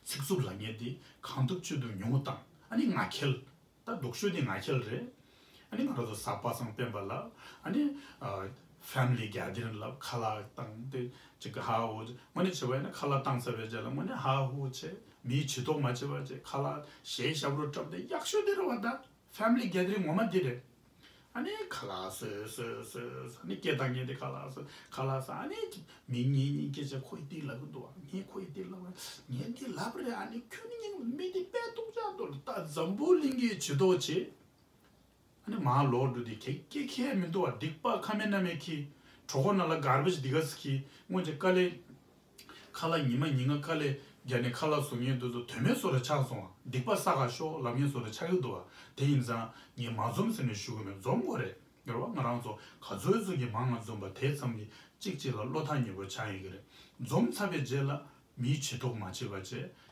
ཚིག་རྩུབ་ལབ་མཁན་འདི་གང་ཐུབ་ཅི་ཐུབ་ཉུང་བཏང་། ཨ་ནི་ངག་འཁྱལ། ད་སྡུག་ཤོས་འདི་ངག་འཁྱལ་རེད། ཨ་ནི་ང་རང་ཚོ་གཟའ་པ་སངས་སྤེན་པ་ལ་ཨ་ནི་ཕེ་མི་ལི་གེ་དར་རིང་ལ་ཁ་ལག་བཏང་སྟེ་ཅིག་ཧ་ཧུ་དངོས་གནས་བྱས་པ་ཡིན་ན་ཁ་ལག་བཏང་ཚར་བའི་རྗེས་ལ་དངོས་གནས་ཧ་ཧུ་བྱས། མིའི་བྱི་དོགས་མ་བྱས་པ་བྱས། ཁ་ལག་གཞས་ཞབས་བྲོ་བཀྲམ་སྟེ་ཡག་ཤོས་འདི་རེད་བ། ད་ཕེ་མི་ལི་གེ་དར་རིང་ངོ་མ་འདི་རེད། ཨ་ནི་ཁ་ལག་ཟོས་ཟོས་ཟོས་ཟོས། ཨ་ནི་སྐད་བཏང་མཁན་དེ་ཁ་ལག་ཟོས་ཁ་ལག་ཟོས། ཨ་ནི་མི་གཉིས་གཉིས་སྐད་ཆ་ཁོ་ཡིས་འདི་ལབ་ཀྱི་འདུག་བ། ངས་ཁོ་ཡིས་འདི་ལབ་པ། ངས་འདི་ལབ་རེད། ཨ་ནི་ཁྱོད་ནི་སྙིང་མི་འདི་དཔེ་སྡུག་ཅག་འདུག་ལ། ད་འཛམ་བུ་གླིང་གི་བྱི་དོགས་བྱེད། ཨ་ནི་མར་ལོག་འགྲོ་དུས་གེ་སྐད་ཁྱད་མི་འདུག་བ། སྡིག་པ་ཁ་མེད་སྣ་མེད་ཁྱེར། གྲོད་ཁོག་ནང་ལ་གར་བེཇ་འདི་ག་ཟེ་ཁྱེར། སྔོན་ཆད་དཀའ་ལས། ཁ་ལག་ཉི་མ་ཉིན་གང་དཀའ་ལས་བརྒྱབ་ནས་ཁ་ལག་བཟོ་མཁན་དེ་ཚོ་དོན་མེད་བཟོ་འདྲ་ཆགས་སོང་བ། སྡིག་པ་བསགས་ག་ཤོག་ལབ་མཁན་བཟོ་འདྲ་ཆགས་ཀྱི་འདུག་བ། དེ་ཡིན་ཙང་ངས་མ་འཛོམས་ཟེར་ནས་ཞུ་གི་མེད། འཛོམས་དགོས་རེད། ཡོད་རེད་བ། ང་རང་ཚོ་ག་ཚོད་ཚོད་ཀྱིས་མང་ང་འཛོམས་པ་དེ་ཙམ་གྱིས་གཅིག་གཅིག་ལ་བློ་ཐག་ཉེ་པོ་ཆགས་ཡོད་ཀྱི་རེད། འཛོམས་ཚར་བའི་རྗེས་ལ་མིའི་བྱེད་ཐོག་མ་བྱེད་པ་བྱས།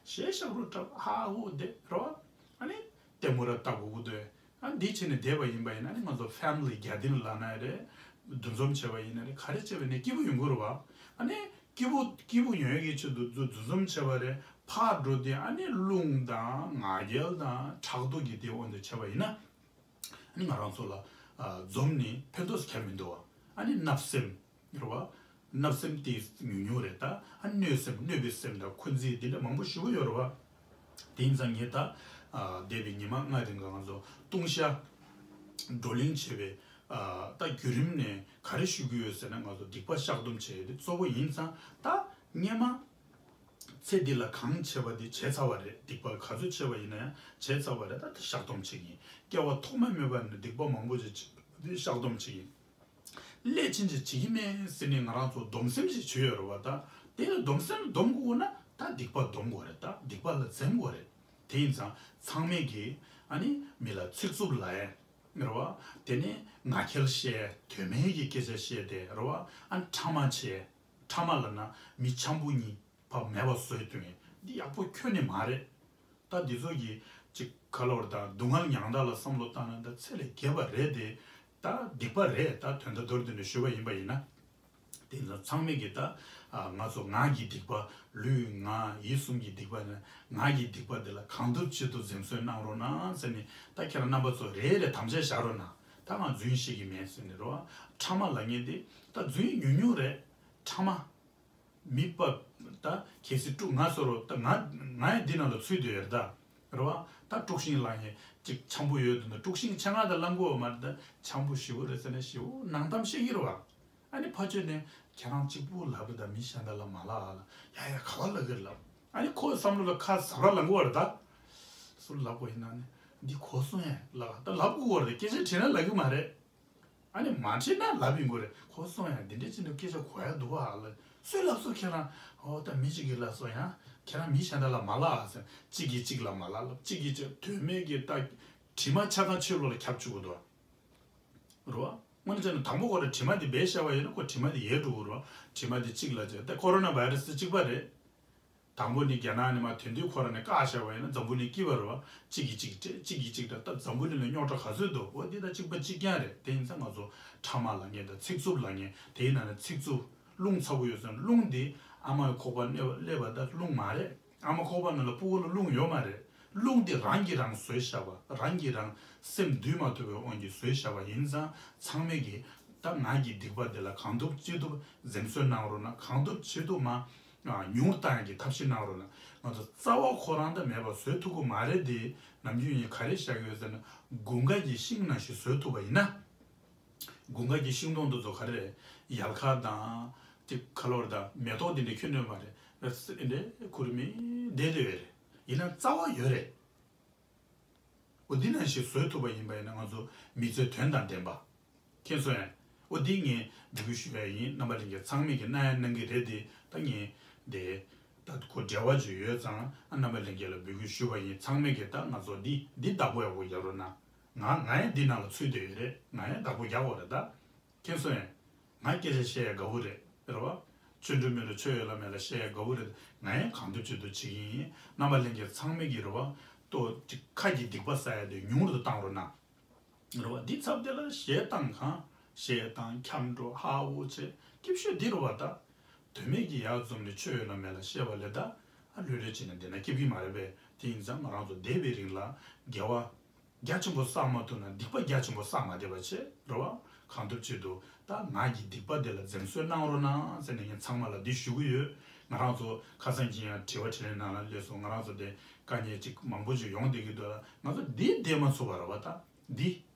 གཞས་ཞབས་བྲོ་འཁྲབ། ཧ་ཧུ་བསྡད་རེད་བ། ཨ་ནི་ལྟད་མོ་ར་ལྟ་དགོས་ཀྱི་འདུག་ཨ་འདི་བྱས་ནས་བསྡད་པ་ཡིན་པ་ཡིན་ན་ནི་ང་ཚོ་ཕེ་མི་ལི་གེ་དར་རིང་ལབ་ན་རེད། འདུ་འཛོམས་བྱས་པ་ཡིན་ན་རེད། ག་རེ་བྱས་པ་ཡིན་ན་སྐྱིད་པོ་ཡོང་གི་རེད་བ། ཨ་ནི་སྐྱིད་པོ་སྐྱིད་པོ་ཡོང་ཡག་གི་ཆེད་དུ་འདུ་འདུ་འཛོམས་བྱས་པ་རེད། ཕར་འགྲོ་དུས་ཨ་ནི་རླུང་དང་ང་རྒྱལ་དང་ཕྲག་དོག་གི་དེ་དབང་དུ་བྱས་པ་ཡིན་ན། ཨ་ནི་ང་རང་ཚོ་ལ་ཨ་འཛོམས་ནས་ཕན་ཐོགས་ཁྱད་མི་འདུག་བ། ཨ་ནི་བརྣབ་སེམས་རེད་བ། བརྣབ་སེམས་དེ་ཉུང་ཉུང་རེད། ད་ཨ་གནོད་སེམས་གནོད་པའི་སེམས་དང་འཁོན་འཛིན་དེ་འདྲ་མང་པོ་ཞེ་པོ་ཡོད་རེད་བ། དེ་ཡིན་ཙང་ངས་ད་ཨ་འདས་པའི་ཉི་མ་ལྔ་རིང་ག་ང་ཚོ་ལྟུང་བཤགས་བགྲོ་གླེང་བྱས་པའི་ཨ་ད་བརྒྱུད་རིམ་ནས་ག་རེ་ཞུ་གི་ཡོད་ཟེར་ན། ང་ཚོ་སྡིག་པ་བཤགས་སྡོམ་བྱས་ཡོད་དེ་གཙོ་བོ་ཡིན་ཙང་། ད་སྔོན་མ་ཚེ་འདི་ལ་གང་བྱས་པ་དེ་བྱས་ཚར་བ་རེད། སྡིག་པ་ག་ཚོད་བྱས་པ་ཡིན་ན་ཡང་བྱས་ཚར་བ་རེད། ད་དེ་བཤགས་སྡོམ་བྱེད་ཀྱི་ཡིན། སྐྱེ་བ་ཐོག་མ་མེད་པ་ནས་སྡིག་པ་མང་པོ་ཞིག་བྱས་པ་དེ་བཤགས་སྡོམ་བྱེད་ཀྱི་ཡིན། སླད་ཕྱིན་ཅི་བྱེད་ཀྱི་མེད་ཟེར་ནས་ང་རང་ཚོ་སྡོམ་སེམས་ཤིག་བྱོས་ཡོད་རེད་བ། ད་དེ་ལ་སྡོམ་སེམས་སྡོམ་དགོས་ན་ད་སྡིག་པ་སྡོམ་དགོས་རེད། ད་སྡིག་པ་ལ་འཛེམ་དགོས་རེད། དེ་ཡིན་ཙང་ཚང་མས་ཀྱིས་ཨ་ནི་མི་ལ་ཚིག་རྩུབ་ལབ་ཡ་རེད་བ། དེ་ནས་ངག་འཁྱལ་བཤད་ཡ། དོན་མེད་ཀྱི་སྐད་ཆ་བཤད་དེ་རེད་བ། ཨ་ནི་ཕྲ་མ་བྱས། ཕྲ་མ་ལབ་ན་མི་འཆམ་པོ་གཉིས་ཕར་མེད་པ་བཟོས་དོན་འདི་ཡག་པོ་ཁྱོན་ནས་མ་རེད། ད་འདི་ཚོ་གི་ཅིག་ག་ལབ་རེད། ད་སྡུག་བསྔལ་མྱང་འདས་ལ་བསམ་བློ་བཏང་ན་ད་ཚད་ལས་བརྒལ་བ་རེད་དེ། ད་སྡིག་པ་རེད། ད་དོན་དག་མདོར་བསྡུས་ནས་ཞུས་པ་ཡིན་པ་ཡིན་ན། དེ་ཚོ་ཚང་མས་ཀྱིས་ད་ཨ་ང་ཚོ་ངག་གི་སྡིག་པ། ལུས་ངག་ཡིད་གསུམ་གྱི་སྡིག་པ་ནི། ངག་གི་སྡིག་པ་འདི་ལ་གང་ཐུབ་ཅི་ཐུབ་འཛེམ་ཟོན་གནང་རོགས་གནང་ཟེར་ནས། ད་ཁྱེད་རང་རྣམ་པ་ཚོ་རེ་རེ་དམ་བཅའ་བཞག་རོགས་གནང་། ད་ང་རྫུན་བཤད་ཀྱི་མེད་ཟེར་ནས་རོ། ཕྲ་མ་ལབ་མཁན་དེ་ད་རྫུན་ཉུང་ཉུང་རེད། ཕྲ་མ། མི་པ་ད་གལ་སྲིད་དཀྲུག་ང་ཟེར་རོ། ད་ང་ང་ཡང་འདི་ནང་ལ་ཚུད་བསྡད་ཡོད་རེད་ད། རེད་བ། ད་དཀྲུག་ཤིང་ལབ་མཁན་ཅིག་འཆམ་པོ་ཡོད་འདུག་ན། དཀྲུག་ཤིང་ཆེ་ང་ད་ལབ་དགོས་པ་མ་རེད། ད་འཆམ་པོ་ཞེ་པོ་རེད་ཟེར་ནས་ཞེ་པོ་ནང་གཏམ་བཤད་ཀྱི་རེད་བ། ཨ་ནི་ཕར་ཕྱོགས་ནས་ཁྱེད་རང་གཅིག་པུ་ལབ་རེད་ད། མི་གཞན་དག་ལ་མ་ལབ་ཨ་ལ། ཡ་ཡ་ག་བ་ལབ་ཀྱི་རེད་ལབ། ཨ་ནི་ཁོའི་བསམ་བློ་ལ་ཁ་ཟབ་ར་ལབ་དགོས་པ་རེད་ད། སུ་ལབ་དགོས་ཡིན་ན་ནི་འདི་གོ་སོང་ཡ་ལབ། ད་ལབ་དགོས་པ་རེད། སྐད་ཆ་དྲིས་ན་ལབ་ཀྱི་མ་རེད། ཨ་ནི་མ་དྲིས་ན་ལབ་ཡིན་དགོས་རེད། གོ་སོང་ཡ། འདི་འདྲ་ཅིག་ནི་སྐད་ཆ་གོ་ཡ་འདུག་ཨ་ལ། སུས་ལབ་སོང་ཁྱེད་རང་། ཨོ་ད་མི་གཅིག་གིས་ལབ་སོང་ཡ། ཁྱེད་རང་མི་གཞན་དག་ལ་མ་ལབ་ཨ་ཟེར། གཅིག་གིས་གཅིག་ལ་མ་ལབ་ལབ། གཅིག་གིས་གཅིག་དོན་མེད་ཀྱི་ད་དྲི་མ་ཆ་ཚང་ཕྱི་ལོགས་ལ་ཁྱབ་བཅུག་གི་འདུག་ཨ། རེད་བ། དངོས་གནས་བྱས་ན་དང་པོ་ཁོ་རང་དྲི་མ་དེ་སྦས་བཞག་པ་ཡིན་ན་ཁོ་དྲི་མ་དེ་ཡལ་འགྲོ་གི་རེད་བ། དྲི་མ་དེ་གཅིག་ལ་བྱས་ད་ཀོ་རོ་ན་བྷའི་རེ་སི་དེ་གཅིག་པ་རེད། དང་པོ་ནི་རྒྱ་ནག་ནས་མར་ཐོན་དུས་ཁོ་རང་ནས་བཀག་བཞག་པ་ཡིན་ན་འཛམ་བུ་གླིང་སྐྱིད་པ་རེད་བ། གཅིག་གིས་གཅིག་སྤྲད། གཅིག་གིས་གཅིག་སྤྲད། ད་འཛམ་བུ་གླིང་ལ་རྙོག་དྲ་ག་ཚོད་འདུག་འོ་འདི་ད་གཅིག་པ་གཅིག་རྐྱང་རེད། དེ་ཡིན་ཙང་ང་ཚོ་ཕྲ་མ་ལབ་མཁན་དང་ཚིག་རྩུབ་ལབ་མཁན། དེའི་ནང་ནས་ཚིག་རྩུབ། རླུང་ཚ་པོ་ཡོད་ཙང་། རླུང་འདི་ཨ་མའི་ཁོག་པ་ནས་སླེབས་པ་ད་རླུང་མ་རེད། ཨ་མ་ཁོག་པ་ནང་ལ་ཕྲུ་གུ་ལ་རླུང་ཡོད་མ་རེད། རླུང་འདི་རང་གིས་རང་བཟོས་བཞག་པ། རང་གིས་རང་སེམས་འདུལ་མ་ཐུབ་པའི་དབང་གིས་བཟོས་བཞག་པ་ཡིན་ཙང་། ཚང་མས་ཀྱིས་ད་ངག་གི་སྡིག་པ་འདི་ལ་གང་ཐུབ་ཅི་ཐུབ་འཛེམ་ཟོན་གནང་རོགས་གནང་། གང་ཐུབ་ཅི་ཐུབ་མར་ཨ་ཉུང་བཏང་ཡག་གི་ཐབས་ཤེས་གནང་རོགས་གནང་། ང་ཚོ་རྩ་བ་ཁོ་རང་ད་མེད་པ་བཟོ་ཐུབ་ཀྱི་མ་རེད་དེ། ནམ་རྒྱུན་ངས་ག་རེ་བཤད་ཀྱི་ཡོད་ཟེར་ན། དགུན་ཁ་གི་ཤིང་ནང་བཞིན་བཟོ་ཐུབ་པ་ཡིན་ན། དགུན་ཁ་གི་ཤིང་སྡོང་དེ་ཚོ་ག་རེ་རེད། ཡལ་ག་དང་། དེ་ག་ལབ་རེད། ད་མེ་ཏོག་དེ་འདྲ་ཁྱོན་ནས་མ་རེད། རེད་དེ་འདྲ་ཁུར་མི་བསྡད་དེ་ཡོད་རེད། ཡིན་ན་རྩ་བ་ཡོད་རེད། འོ་འདི་ནང་བཞིན་བཟོ་ཐུབ་པ་ཡིན་པ་ཡིན་ན་ང་ཚོ་མི་ཚེ་དོན་དང་ལྡན་པ། མཁྱེན་སོང་ངས། འོ་འདི་ངས་འབོད་སྐུལ་ཞུ་ཡ་ཡིན། རྣམ་པ་ལྷན་རྒྱས་ཚང་མས་ཀྱི་གནང་ཡ་གནང་གི་རེད་དེ། ད་ངས་དེ་ད་ཁོ་འབྲེལ་བ་ཅིག་ཡོད་ཙང་། ཨ་རྣམ་པ་ལྷན་རྒྱས་ལ་འབོད་སྐུལ་ཞུ་བ་ཡིན། ཚང་མས་ཀྱི་ད་ང་ཚོ་འདི་འདི་བདག་པོ་ཡག་པོ་རྒྱག་རོགས་གནང་། ང་ང་ཡང་འདི་ནང་ལ་ཚུད་བསྡད་ཡོད་རེད། ང་ཡང་བདག་པོ་རྒྱག་དགོས་རེད་ད། མཁྱེན་སོང་ངས། ང་སྐད་ཆ་བཤད་ཡ་དགའ་པོ་རེད། རེད་བ། ཆོས་འབྲེལ་མི་ལ་ཆོས་ཡོད་ལ་མེད་ལ་བཤད་ཡ་དགའ་པོ་རེད། ང་ཡང་གང་ཐུབ་ཅི་ཐུབ་བྱེད་ཀྱི་ཡིན། རྣམ་པ་ལྷན་རྒྱས་ཚང་མས་ཀྱི་རེད་བ། ལྟོ་ཅིག་ཁ་གི་སྡིག་པ་བསགས་ཡ་དེ་ཉུང་རུ་བཏང་རོགས་གནང་། རེད་བ། འདི་ཚབ་དེ་ལ་ཞེ་སྡང་གང་། ཞེ་སྡང་འཁྱམས་འགྲོ་ཧ་འུ་ཆེ་སྐྱིད་ཤོས་འདི་རེད་བ་ད། དོན་མེད་ཀྱི་ཡག་འཛོམས་ནས་ཆོས་ཡོད་ལ་མེད་ལ་བཤད་པ་ལས་ད། ཨ་ལྷོད་ལྷོད་བྱས་ནས་བསྡད་ན་སྐྱིད་ཀྱི་མ་རེད་པས། དེ་ཡིན་ཙང་ང་རང་ཚོ་འདས་པའི་རིང་ལ་དགེ་བ་རྒྱ་ཆེན་པོ་བསགས་མ་ཐུབ་ན་སྡིག་པ་རྒྱ་ཆེན་པོ་བསགས་མ་བསྡད་པ་བྱས་རེད་བ། གང་ཐུབ་ཅི་ཐུབ་ད་ང་གི་སྡིག་པ་དེ་ལ་འཛེམ་ཟོན་གནང་རོགས་གནང་ཟེར་ནས་ངས་ཚང་མ་ལ་འདི་ཞུ་གི་ཡོད། ང་རང་ཚོ་ཁ་སང་གི་ཡང་དྲི་བ་དྲིས་ལན་ནང་ལ་སླེབས་སོང་། ང་རང་ཚོ་དེ་དཀའ་ངལ་ཅིག་མང་པོ་ཅིག་ཡོང་བསྡད་ཀྱི་འདུག་ལ། ང་ཚོ་འདི་བསྡད་མ་ཚུགས་པ་རེད་བ་ད། འདི་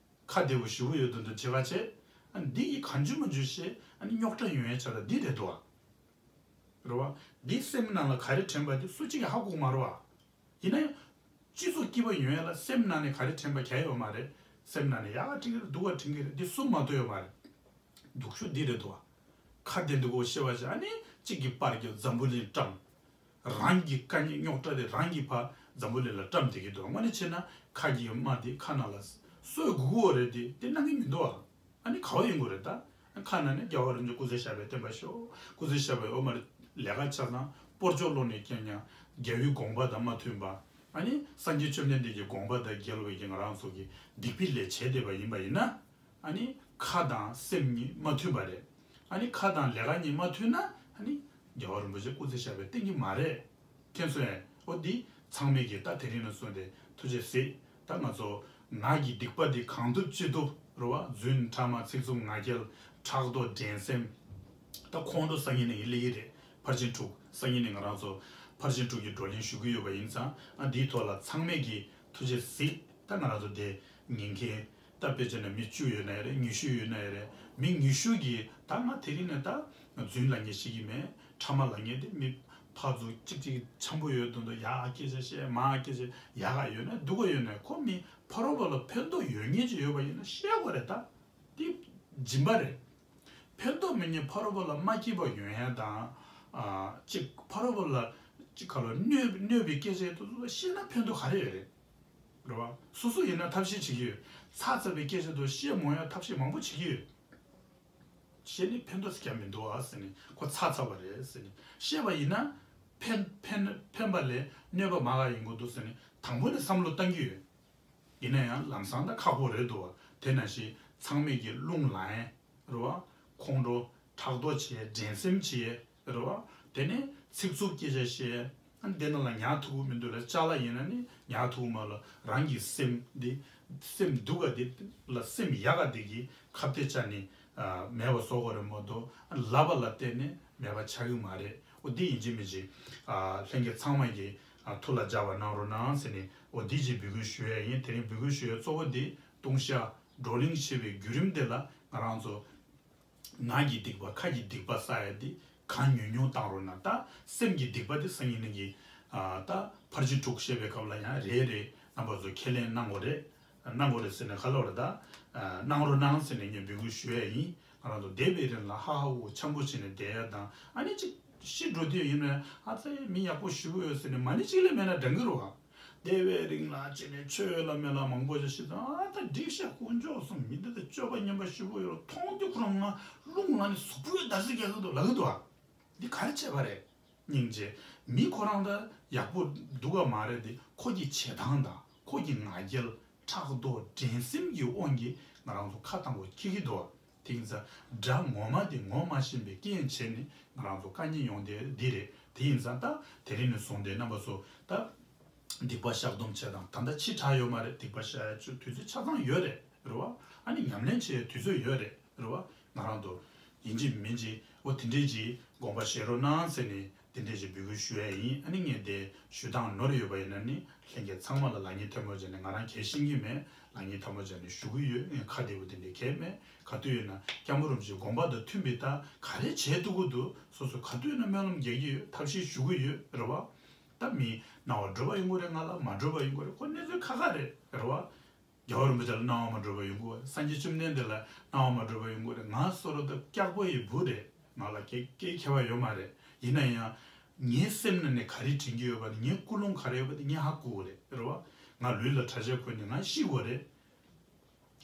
ཁ་བདེ་པོ་ཞུ་གི་ཡོད་དོན་དུ་བྱེད་པ་བྱས། ཨ་ནི་འདི་ཡི་གང་བྱུང་མང་བྱུང་བཤད་ཨ་ནི་རྙོག་དྲ་ཡོང་ཡའི་ཆ་ལ་འདི་རེད་འདུག་བ། རེད་བ། འདི་སེམས་ནང་ལ་ག་རེ་དྲན་པ་འདི་སུ་གཅིག་གིས་ཧ་གོ་གི་མ་རེད་བ། ཡིན་ན་ཡང་། སྤྱི་ཚོགས་སྐྱིད་པ་ཡོང་ཡ་ལ་སེམས་ནང་ནས་ག་རེ་དྲན་པ་གང་ཡོད་མ་རེད། སེམས་ནང་ནས་ཡག་ག་དྲན་གི་རེད་སྡུག་ག་དྲན་གི་རེད་འདི་སུ་མ་ཐུབ་ཡོད་མ་རེད། སྡུག་ཤོས་འདི་རེད་འདུག་བ། ཁ་བདེ་འདུག་གོ་ཤེས་པ་ཞིག་ཨ་ནི་གཅིག་གི་པར་གྱི་འཛམ་བུ་གླིང་བཀྲམ། རང་གི་དཀའ་ངལ་རྙོག་དྲ་དེ་རང་གི་ཕ་འཛམ་བུ་གླིང་ལ་བཀྲམ་བསྡད་ཀྱི་འདུག་དངོས་གནས་བྱས་ན་ཁ་གི་རྨ་དེ་ཁ་ནང་ལ་གསོད་དགོས་ཀྱི་རེད་དེ་དེ་གནང་གི་མི་འདུག་ཨ་ནི་ག་བ་ཡིན་དགོས་རེད་ད། ཁ་ནང་ནས་རྒྱལ་བ་རིན་པོ་ཆེ་སྐུ་ཚེ་ཞབས་པད་བརྟན་པར་ཤོག་སྐུ་ཚེ་ཞབས་པད་འོ་མ་ལས་ཀ་ཆ་ཚང་སྤོར་ཆོག་ལོག་ནས་རྐྱང་རྐྱང་རྒྱལ་བའི་དགོངས་པ་དང་མ་མཐུན་པ། ཨ་ནི་སངས་རྒྱས་བཅོམ་ལྡན་འདས་ཀྱི་དགོངས་པ་དང་འགལ་བའི་གི་ང་རང་ཚོ་གི་སྡིག་པའི་ལས་བྱས་བསྡད་པ་ཡིན་པ་ཡིན་ན། ཨ་ནི་ཁ་དང་སེམས་གཉིས་མ་མཐུན་པ་རེད། ཨ་ནི་ཁ་དང་ལས་ཀ་གཉིས་མ་མཐུན་ན་ཨ་ནི་རྒྱལ་བ་རིན་པོ་ཆེ་སྐུ་ཚེ་ཞབས་པད་བརྟན་གྱི་མ་རེད། མཁྱེན་སོང་ངས། འོ་འདི་ཚང་མས་ཀྱི་ད་དེ་རིང་ནས་བཟུང་སྟེ་ཐུགས་རྗེ་གཟིགས། ད་ང་ཚོ་ངག་གི་སྡིག་པ་འདི་གང་ཐུབ་ཅི་ཐུབ་རེད་བ། རྫུན་ཕྲ་མ་ཚིག་རྩུབ་ངག་འཁྱལ་ཕྲག་དོག་འགྲན་སེམས། ད་ཁོང་ཁྲོ་སང་ཉིན་ནས་སླེབས་ཀྱི་རེད། ཕར་ཕྱིན་དྲུག་སང་ཉིན་ནས་ང་རང་ཚོ་ཕར་ཕྱིན་དྲུག་གི་བགྲོ་གླེང་ཞུ་གི་ཡོད་པ་ཡིན་ཙང་ཨ་འདིའི་ཐོག་ལ་ཚང་མས་ཀྱི་ཐུགས་རྗེ་གཟིགས། ད་ང་རང་ཚོ་དེ་ཉན་མཁན་ད་དཔེ་བྱས་ན་མི་བཅུ་ཡོད་ན་ཡང་རེད། ཉི་ཤུ་ཡོད་ན་ཡང་རེད། མི་ཉི་ཤུ་གིས་ད་ང་དེ་རིང་ནས་ད་རྫུན་ལབ་མཁན་ཤེས་ཀྱི་མེད། ཕྲ་མ་ལབ་མཁན་དེ་མི་ཕར་ཚུར་གཅིག་གཅིག་འཆམ་པོ་ཡོད་དོན་དུ་ཡག་སྐད་ཆ་བཤད་མང་སྐད་ཆ་ཡག་ག་ཡོད་ན་སྡུག་ག་ཡོད་ན་ཁོ་མི་ཕ་རོལ་པོ་ལ་ཕན་ཐོགས་ཡོད་མཁན་ཅིག་ཡོད་པ་ཡིན་ན་བཤད་དགོས་རེད་ད། དེ་སྦྱིན་པ་རེད། ཕན་ཐོགས་མེད་མཁན་ཕ་རོལ་པོ་ལ་མ་སྐྱིད་པ་ཡོང་ཡ་དང་། ཨ་གཅིག་ཕ་རོལ་པོ་ལ་གཅིག་ག་ལ་གནོད་གནོད་པའི་སྐད་ཆ་དེ་ཚོ་བཤད་ན་ཕན་ཐོགས་ག་རེ་ཡོད་རེད། རེད་བ། སོ་སོ་ཡིན་ན་ཐབས་ཤེས་བྱེད་ཀྱི་ཡོད། ཚ་ཚ་བའི་སྐད་ཆ་དེ་བཤད་མ་ཡ་ཐབས་ཤེས་མང་པོ་བྱེད་ཀྱི་ཡོད། བཤད་ནས་ཕན་ཐོགས་ཀྱང་མི་འདུག་ཨ་ཟེར་ནས་ཁོ་ཚ་ཚ་བ་རེད་ཟེར་ནས་བཤད་པ་ཡིན་ན། ཕན་ཕན་ཕན་པ་ལས་གནོད་པ་མང་བ་ཡིན་དགོས་འདུག་ཟེར་ནས་དང་པོ་ནས་བསམ་བློ་བཏང་གི་ཡོད། ཡིན་ན་ཡང་ལམ་སང་ད་ཁག་པོ་རེད་འདུག་བ། དེ་ནང་བཞིན་ཚང་མས་ཀྱི་རླུང་ལངས་ཡས་རེད་བ། ཁོང་ཁྲོ་ཕྲག་དོག་བྱས་འགྲན་སེམས་བྱས་རེད་བ། དེ་ནས་ཚིག་རྩུབ་སྐད་ཆ་བཤད། ཨ་ནི་དེ་ནང་ལ་ཉར་ཐུབ་ཀྱི་མི་འདུག་ལ་ཅ་ལག་ཡིན་ན་ནི་ཉར་ཐུབ་ཀྱི་མ་ལ་རང་གི་སེམས་འདི་སེམས་སྡུག་ག་འདི་ལ་སེམས་ཡག་ག་འདི་གི་ཁ་གཏད་བཅག་ནས་མེད་པ་བཟོ་དགོས་རེད་མ་གཏོགས་ལབ་པ་ལ་བརྟེན་ནས་མེད་པ་ཆགས་ཀྱི་མ་རེད། འོ་འདི་ཡིན་གཅིག་མིན་གཅིག་ལྷན་རྒྱས་ཚང་མ་གིས་ཐུགས་ལ་འཇགས་པ་གནང་རོགས་གནང་ཟེར་ནས་འོ་འདི་གཅིག་འབོད་སྐུལ་ཞུ་ཡ་ཡིན། དེ་རིང་འབོད་སྐུལ་ཞུ་ཡ་གཙོ་བོ་འདི་ལྟུང་བཤགས་བགྲོ་གླེང་བྱེད་པའི་བརྒྱུད་རིམ་དེ་ལ་ང་རང་ཚོ་ངག་གི་སྡིག་པ་ཁ་གི་སྡིག་པ་བསགས་ཡ་འདི་གང་ཉུང་ཉུང་བཏང་རོགས་གནང་། ད་སེམས་ཀྱི་སྡིག་པ་དེ་སང་ཉིན་གི་ད་ཕར་ཕྱིན་དྲུག་བཤད་པའི་སྐབས་ལ་ཡང་རེ་རེ་རྣམ་པ་ཚོ་ཁས་ལེན་གནང་དགོས་རེད། གནང་དགོས་རེད་ཟེར་ནས་ག་ལབ་རེད་ད། གནང་རོགས་གནང་ཟེར་ནས་ངས་འབོད་སྐུལ་ཞུ་ཡ་ཡིན། ང་རང་ཚོ་འདས་པའི་རིང་ལ་ཧ་ཧ་འུ་འུ་འཆམ་པོ་བྱས་ནས་བསྡད་ཡ་དང་ཨ་ནི་ཅིག་ཤི་འགྲོ་དུས་ཡིན་ན་ཨ་ཙི་མི་ཡག་པོ་ཞུ་གི་ཡོད་ཟེར་ནས་མ་ཎི་གཅིག་ལས་མེད་ན་འགྲང་གི་རེད་བ། འདས་པའི་རིང་ལ་ཅི་ནས་ཆོས་ཡོད་ལ་མེད་ལ་མང་པོ་ཞིག་ཤི་དང་ཨ་ད་འགྲིག་ཤག་དཀོན་མཆོག་གསུམ་མི་འདི་ད་སྤྱོད་པ་ངན་པ་ཞུ་གི་ཡོད་མཐོང་དུས་ཁོ་རང་ང་རླུང་ལངས་ནས་གཟུགས་པོའི་འདར་སིག་རྒྱག་གི་འདུག་ལབ་གི་འདུག་ཨ། འདི་ག་རེ་བྱས་པ་རེད། སྙིང་རྗེ། མི་ཁོ་རང་ད་ཡག་པོ་འདུག་ག་མ་རེད་དེ་ཁོ་གི་བྱེད་སྟངས་དང་ཁོ་གི་ང་རྒྱལ་ཕྲག་དོག་འགྲན་སེམས་ཀྱི་དབང་གིས་ང་རང་ཚོ་ཁ་བཏང་དགོས་འཁེལ་གི་འདུག་ཨ། དེ་ཡིན་ཙང་དགྲ་ངོ་མ་དེ་ངོ་མ་ཤེས་པའི་རྐྱེན་བྱས་ནས་ང་རང་ཚོ་དཀའ་ངལ་ཡོང་དེ་འདི་རེད། དེ་ཡིན་ཙང་ད་དེ་རིང་ནས་བཟུང་སྟེ་རྣམ་པ་ཚོ་ད་སྡིག་པ་བཤགས་སྡོམ་བྱས་དང་ད་ལྟ་ཕྱི་དྲགས་ཡོད་མ་རེད། སྡིག་པ་བཤགས་ཡ་ཆུ་དུས་ཚོད་ཆ་ཚང་ཡོད་རེད་རེད་བ། ཨ་ནི་ཉམས་ལེན་བྱེད་ཡ་དུས་ཚོད་ཡོད་རེད་རེད་བ། ང་རང་ཚོ་ཡིན་གཅིག་མིན་གཅིག་འོ་དེ་འདྲས་ཀྱི་དགོངས་པ་བཞེས་རོགས་གནང་ཟེར་ནས་དེ་འདྲས་ཀྱི་འབོད་སྐུལ་ཞུ་ཡ་ཡིན། ཨ་ནི་ངས་དེ་ཞུ་སྟངས་ནོར་ཡོད་པ་ཡིན་ན་ནི་ལྷན་རྒྱས་ཚང་མ་ལ་ལག་གཉིས་ཐལ་མོ་སྦྱར་ནས་ང་རང་གལ་ཤེས་ཀྱི་མེད། ལག་གཉིས་ཐལ་མོ་སྦྱར་ནས་ཞུ་གི་ཡོད། ངས་ཁ་བདེ་པོ་དེ་འདྲས་གལ་མེད། ག་དུས་ཡིན་ན་སྐྱབས་མགོན་རིན་པོ་ཆེའི་དགོངས་པ་དང་མཐུན་པའི་ད་ག་རེ་བྱས་ཐུབ་ཀྱི་འདུག་སོ་སོ་ག་དུས་ཡིན་ན་སྨོན་ལམ་རྒྱག་གི་ཡོད། ཐབས་ཤེས་ཞུ་གི་ཡོད་རེད་བ། ད་མི་སྣང་བ་འགྲོ་བ་ཡིན་དགོས་རེད། ང་ལ་མ་འགྲོ་བ་ཡིན་དགོས་རེད། ཁོ་གནས་ཚུལ་ཁག་ཁག་རེད་རེད་བ། རྒྱལ་བ་རིན་པོ་ཆེ་ལ་སྣང་བ་མ་འགྲོ་བ་ཡོང་གི་རེད། སངས་རྒྱས་བཅོམ་ལྡན་འདས་ལ་སྣང་བ་མ་འགྲོ་བ་ཡོང་གི་རེད། ང་བཟོ་འདྲ་ད་སྐྱག་པ་ཡི་བུ་རེད། ང་ལ་སྐད་སྐད་ཁྱད་པར་ཡོད་མ་རེད། ཡིན་ན་ཡང་ངའི་སེམས་ནང་ནས་ག་རེ་དྲན་གྱི་ཡོད་པ་དེ་ངའི་ཀུན་སློང་ག་རེ་ཡོད་པ་དེ་ངས་ཧ་གོ་གི་རེད་རེད་བ། ང་ལུས་ལ་གྲྭ་ཆས་གོན་ནས་ང་ཤི་དགོས་རེད།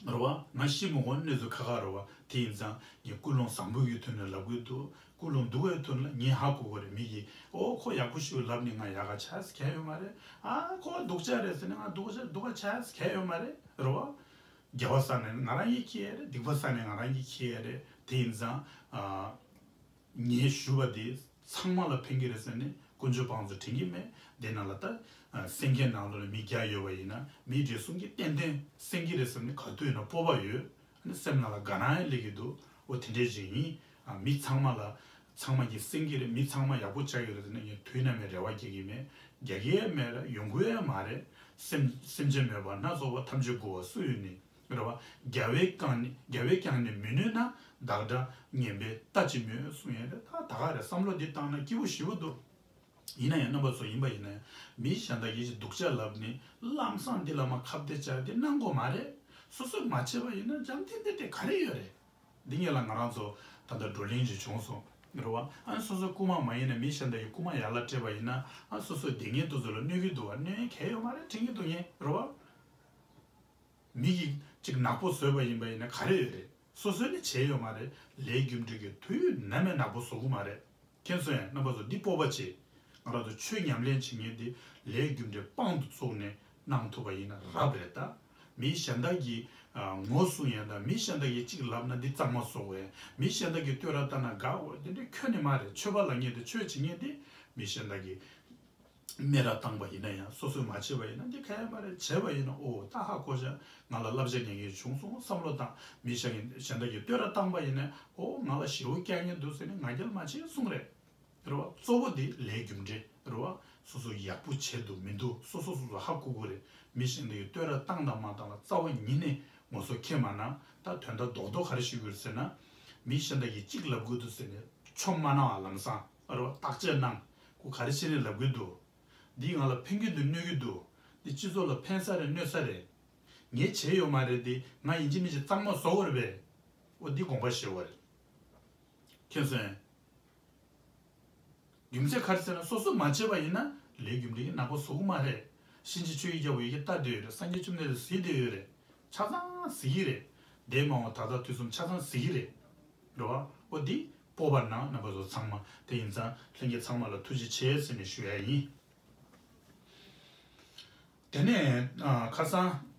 རེད་བ། ང་ཤི་མི་དགོས་གནས་ཚུལ་ཁག་ཁག་རེད་བ། དེ་ཡིན་ཙང་ངས་ཀུན་སློང་བཟང་པོ་ཡི་ཐོག་ནས་ལབ་དགོས་འདུག་ཀུན་སློང་སྡུག་པའི་ཐོག་ལ་ངས་ཧ་གོ་གི་རེད། མི་གིས་ཨོ་ཁོ་ཡག་པོ་ཞིག་ལབ་ནས་ང་ཡག་ག་ཆགས་གལ་ཡོད་མ་རེད། ཨ་ཁོ་སྡུག་ཅག་རེད་ཟེར་ནས་ང་སྡུག་ཅག་སྡུག་ག་ཆགས་གལ་ཡོད་མ་རེད། རེད་བ། དགེ་བ་བསགས་ནས་ང་རང་གིས་འཁྱེར་ཡ་རེད། སྡིག་པ་བསགས་ནས་ང་རང་གིས་འཁྱེར་ཡ་རེད། དེ་ཡིན་ཙང་ཨ། ངས་ཞུས་པ་དེ་ཚང་མ་ལ་ཕན་གྱི་རེད་ཟེར་ནས་དཀོན་མཆོག་དཔང་བཙུགས་དྲན་གྱི་མེད། དེ་ནང་ལ་ད་གསན་མཁན་ནང་ལོགས་ལ་མི་བརྒྱ་ཡོད་པ་ཡིན་ན་མི་བགྲེས་སོང་གིས་ཏན་ཏན་གསན་གྱི་རེད་ཟེར་ནས་ག་དུས་ཡིན་ན་སྤོབས་པ་ཡོད། ཨ་ནི་སེམས་ནང་ལ་དགའ་སྣང་ཡང་སླེབས་ཀྱི་འདུག་འོ་དེ་འདྲས་ཅིག་ཡིན། ཨ་མི་ཚང་མ་ལ་ཚང་མ་གིས་གསན་གྱི་རེད། མི་ཚང་མ་ཡག་པོ་ཆགས་ཀྱི་རེད་ཟེར་ནས་ངས་དུས་ནམ་ཡང་རེ་བ་རྒྱག་གི་མེད། རྒྱག་གི་ཡང་མེད་རེད། ཡོང་གི་ཡང་མ་རེད། སེམས་སེམས་ཅན་མེད་པ་སྣ་ཚོགས་པ་ཐམས་ཅད་མགུ་བ་སུ་ཡོད་ནི། རེད་བ། རྒྱལ་བས་བསྐྱངས་ནས་རྒྱལ་བས་བསྐྱངས་ནས་མི་ནུས་ན། བདག་འདྲ་ངན་པས་ལྟ་ཅི་སྨོས་གསུང་ཡས་རེད། ད་ད་ག་རེད། བསམ་བློ་འདི་བཏང་ན་སྐྱིད་པོ་ཞེ་པོ་འདུག་ཡིན་ན་ཡང་རྣམ་པ་ཚོ་ཡིན་པ་ཡིན་ན་ཡང་མི་གཞན་དག་གིས་ཅིག་སྡུག་ཅག་ལབ་ནས་ལམ་སང་འདི་ལ་མ་ཁ་གཏད་བཅག་འདི་གནང་དགོས་མ་རེད། སོ་སོས་མ་བྱས་པ་ཡིན་ན་འཇམ་ཐིང་ཐིང་དེ་ག་རེ་ཡོད་རེད། འདི་ངེད་ལ་ང་རང་ཚོ་ད་ལྟ་བགྲོ་གླེང་ཅིག་བྱུང་སོང་། རེད་བ། ཨ་ནི་སོ་སོའི་རྐུན་མ་མ་ཡིན་ན་མི་གཞན་དག་གིས་རྐུན་མ་ཡར་ལ་སྤྲད་པ་ཡིན་ན་ཨ་སོ་སོའི་སྡིག་ངན་དེ་ཚོ་ལ་གནོད་ཀྱི་འདུག་བ། གནོད་ཡས་གལ་ཡོད་མ་རེད། དྲན་གྱི་འདུག་ངས། རེད་བ། མི་གིས་ཅིག་ནག་པོ་བཟོས་པ་ཡིན་པ་ཡིན་ན་ག་རེ་ཡོད་རེད། སོ་སོས་ནི་བྱས་ཡོད་མ་རེད། ལས་རྒྱུ་འབྲས་ཀྱི་དུས་ནམ་ཡང་ནག་པོ་བཟོ་གི་མ་རེད། མཁྱེན་སོང་ངས། རྣམ་པ་ཚོ་འདི་སྤོབས་པ་བྱེད། ང་རང་ཚོ་ཆོས་ཉམས་ལེན་བྱེད་མཁན་འདི་ལས་རྒྱུ་འབྲས་དཔང་དུ་བཙུགས་ནས་གནང་ཐུབ་པ་ཡིན་ན་རབ་རེད་ད། མི་གཞན་དག་གིས་ཨ་ངོ་སྲུང་ཡས་དང་མི་གཞན་དག་གིས་གཅིག་ལབ་ན་འདི་གཙང་མ་བཟོ་དགོས། མི་གཞན་དག་གིས་བསྟོད་ར་བཏང་ན་དགའ་དགོས། འདི་འདྲ་ཁྱོན་ནས་མ་རེད། ཆོས་པ་ལབ་མཁན་དེ་ཆོས་བྱེད་མཁན་དེ་མི་གཞན་དག་གིས་སྨད་ར་བཏང་པ་ཡིན་ན་ཡང་སོ་སོས་མ་བྱས་པ་ཡིན་ན་འདི་ག་ཡང་མ་རེད། བྱས་པ་ཡིན་ན་ཨོ་ད་ཧ་གོ་ཤག་ང་ལ་བསླབ་བྱ་ཉན་མཁན་བྱུང་སོང་བསམ་བློ་བཏང་། མི་གཞན་གྱིས་གཞན་དག་གིས་བསྟོད་ར་བཏང་པ་ཡིན་ན་ཨོ་ང་ལ་ཞེ་པོ་སྐྱོན་ཡོད་འདུག་ཟེར་ནས་ང་རྒྱལ་མ་བྱེད་གསུངས་རེད། རེད་བ། གཙོ་བོ་དེ་ལས་རྒྱུ་འབྲས་རེད་བ། སོ་སོ་ཡག་པོ་བྱས་འདུག་མི་འདུག་སོ་སོ་སོ་སོ་ཧ་གོ་དགོས་རེད། མི་གཞན་དག་གིས་བསྟོད་ར་བཏང་དང་མ་བཏང་ལ་རྩ་བ་ཉིད་ནས་ངོ་སོ་འཁྱེར་མ་གནང་། ད་དོན་དག་རྡོག་རྡོག་ག་རེ་ཞིག་ཡོད་ཟེར་ན། མི་གཞན་དག་གིས་གཅིག་ལབ་དགོས་འདུག་ཟེར་ནས་ཆོ་མ་གནང་བ། ལམ་སང་རེད་བ། བརྟག་དཔྱད་གནང་། ཁོ་ག་རེ་བྱས་ནས་ལབ་དགོས་འདུག་འདིས་ང་ལ་ཕན་གྱི་འདུག་གནོད་ཀྱི་འདུག་འདི་སྤྱི་ཚོགས་ལ་ཕན་ས་རེད་གནོད་ས་རེད། ངས་བྱས་ཡོད་མ་རེད་དེ་ང་ཡིན་གཅིག་མིན་གཅིག་གཙང་མ་བཟོ་དགོས་རེད་པས། འོ་འདི་དགོངས་པ་བཞེས་དགོས་རེད། མཁྱེན་སོང་ངས། རྒྱུ་མཚན་ག་རེ་ཟེར་ན་སོ་སོས་མ་བྱས་པ་ཡིན་ན་ལས་རྒྱུ་འབྲས་ཀྱི་ནག་པོ་བཟོ་གི་མ་རེད། གཤིན་རྗེ་ཆོས་ཀྱི་རྒྱལ་པོ་ཡི་གེ་ལྟ་བསྡད་ཡོད་རེད། སངས་རྒྱས་བཅོམ་ལྡན་འདས་གཟིགས་བསྡད་ཡོད་རེད། ཆ་ཚང་གཟིགས་ཀྱི་རེད། འདས་མ་འོངས་ད་ལྟ་དུས་གསུམ་ཆ་ཚང་གཟིགས་ཀྱི་རེད། རེད་བ། འོ་འདི་སྤོབས་པ་གནང་རྣམ་པ་ཚོ་ཚང་མ། དེ་ཡིན་ཙང་ལྷན་རྒྱས་ཚང་མ་ལ་ཐུགས་རྗེ་ཆེ་ཟེར་ནས་ཞུ་ཡ་ཡིན། དེ་ནས་ཨ་ཁ་སང་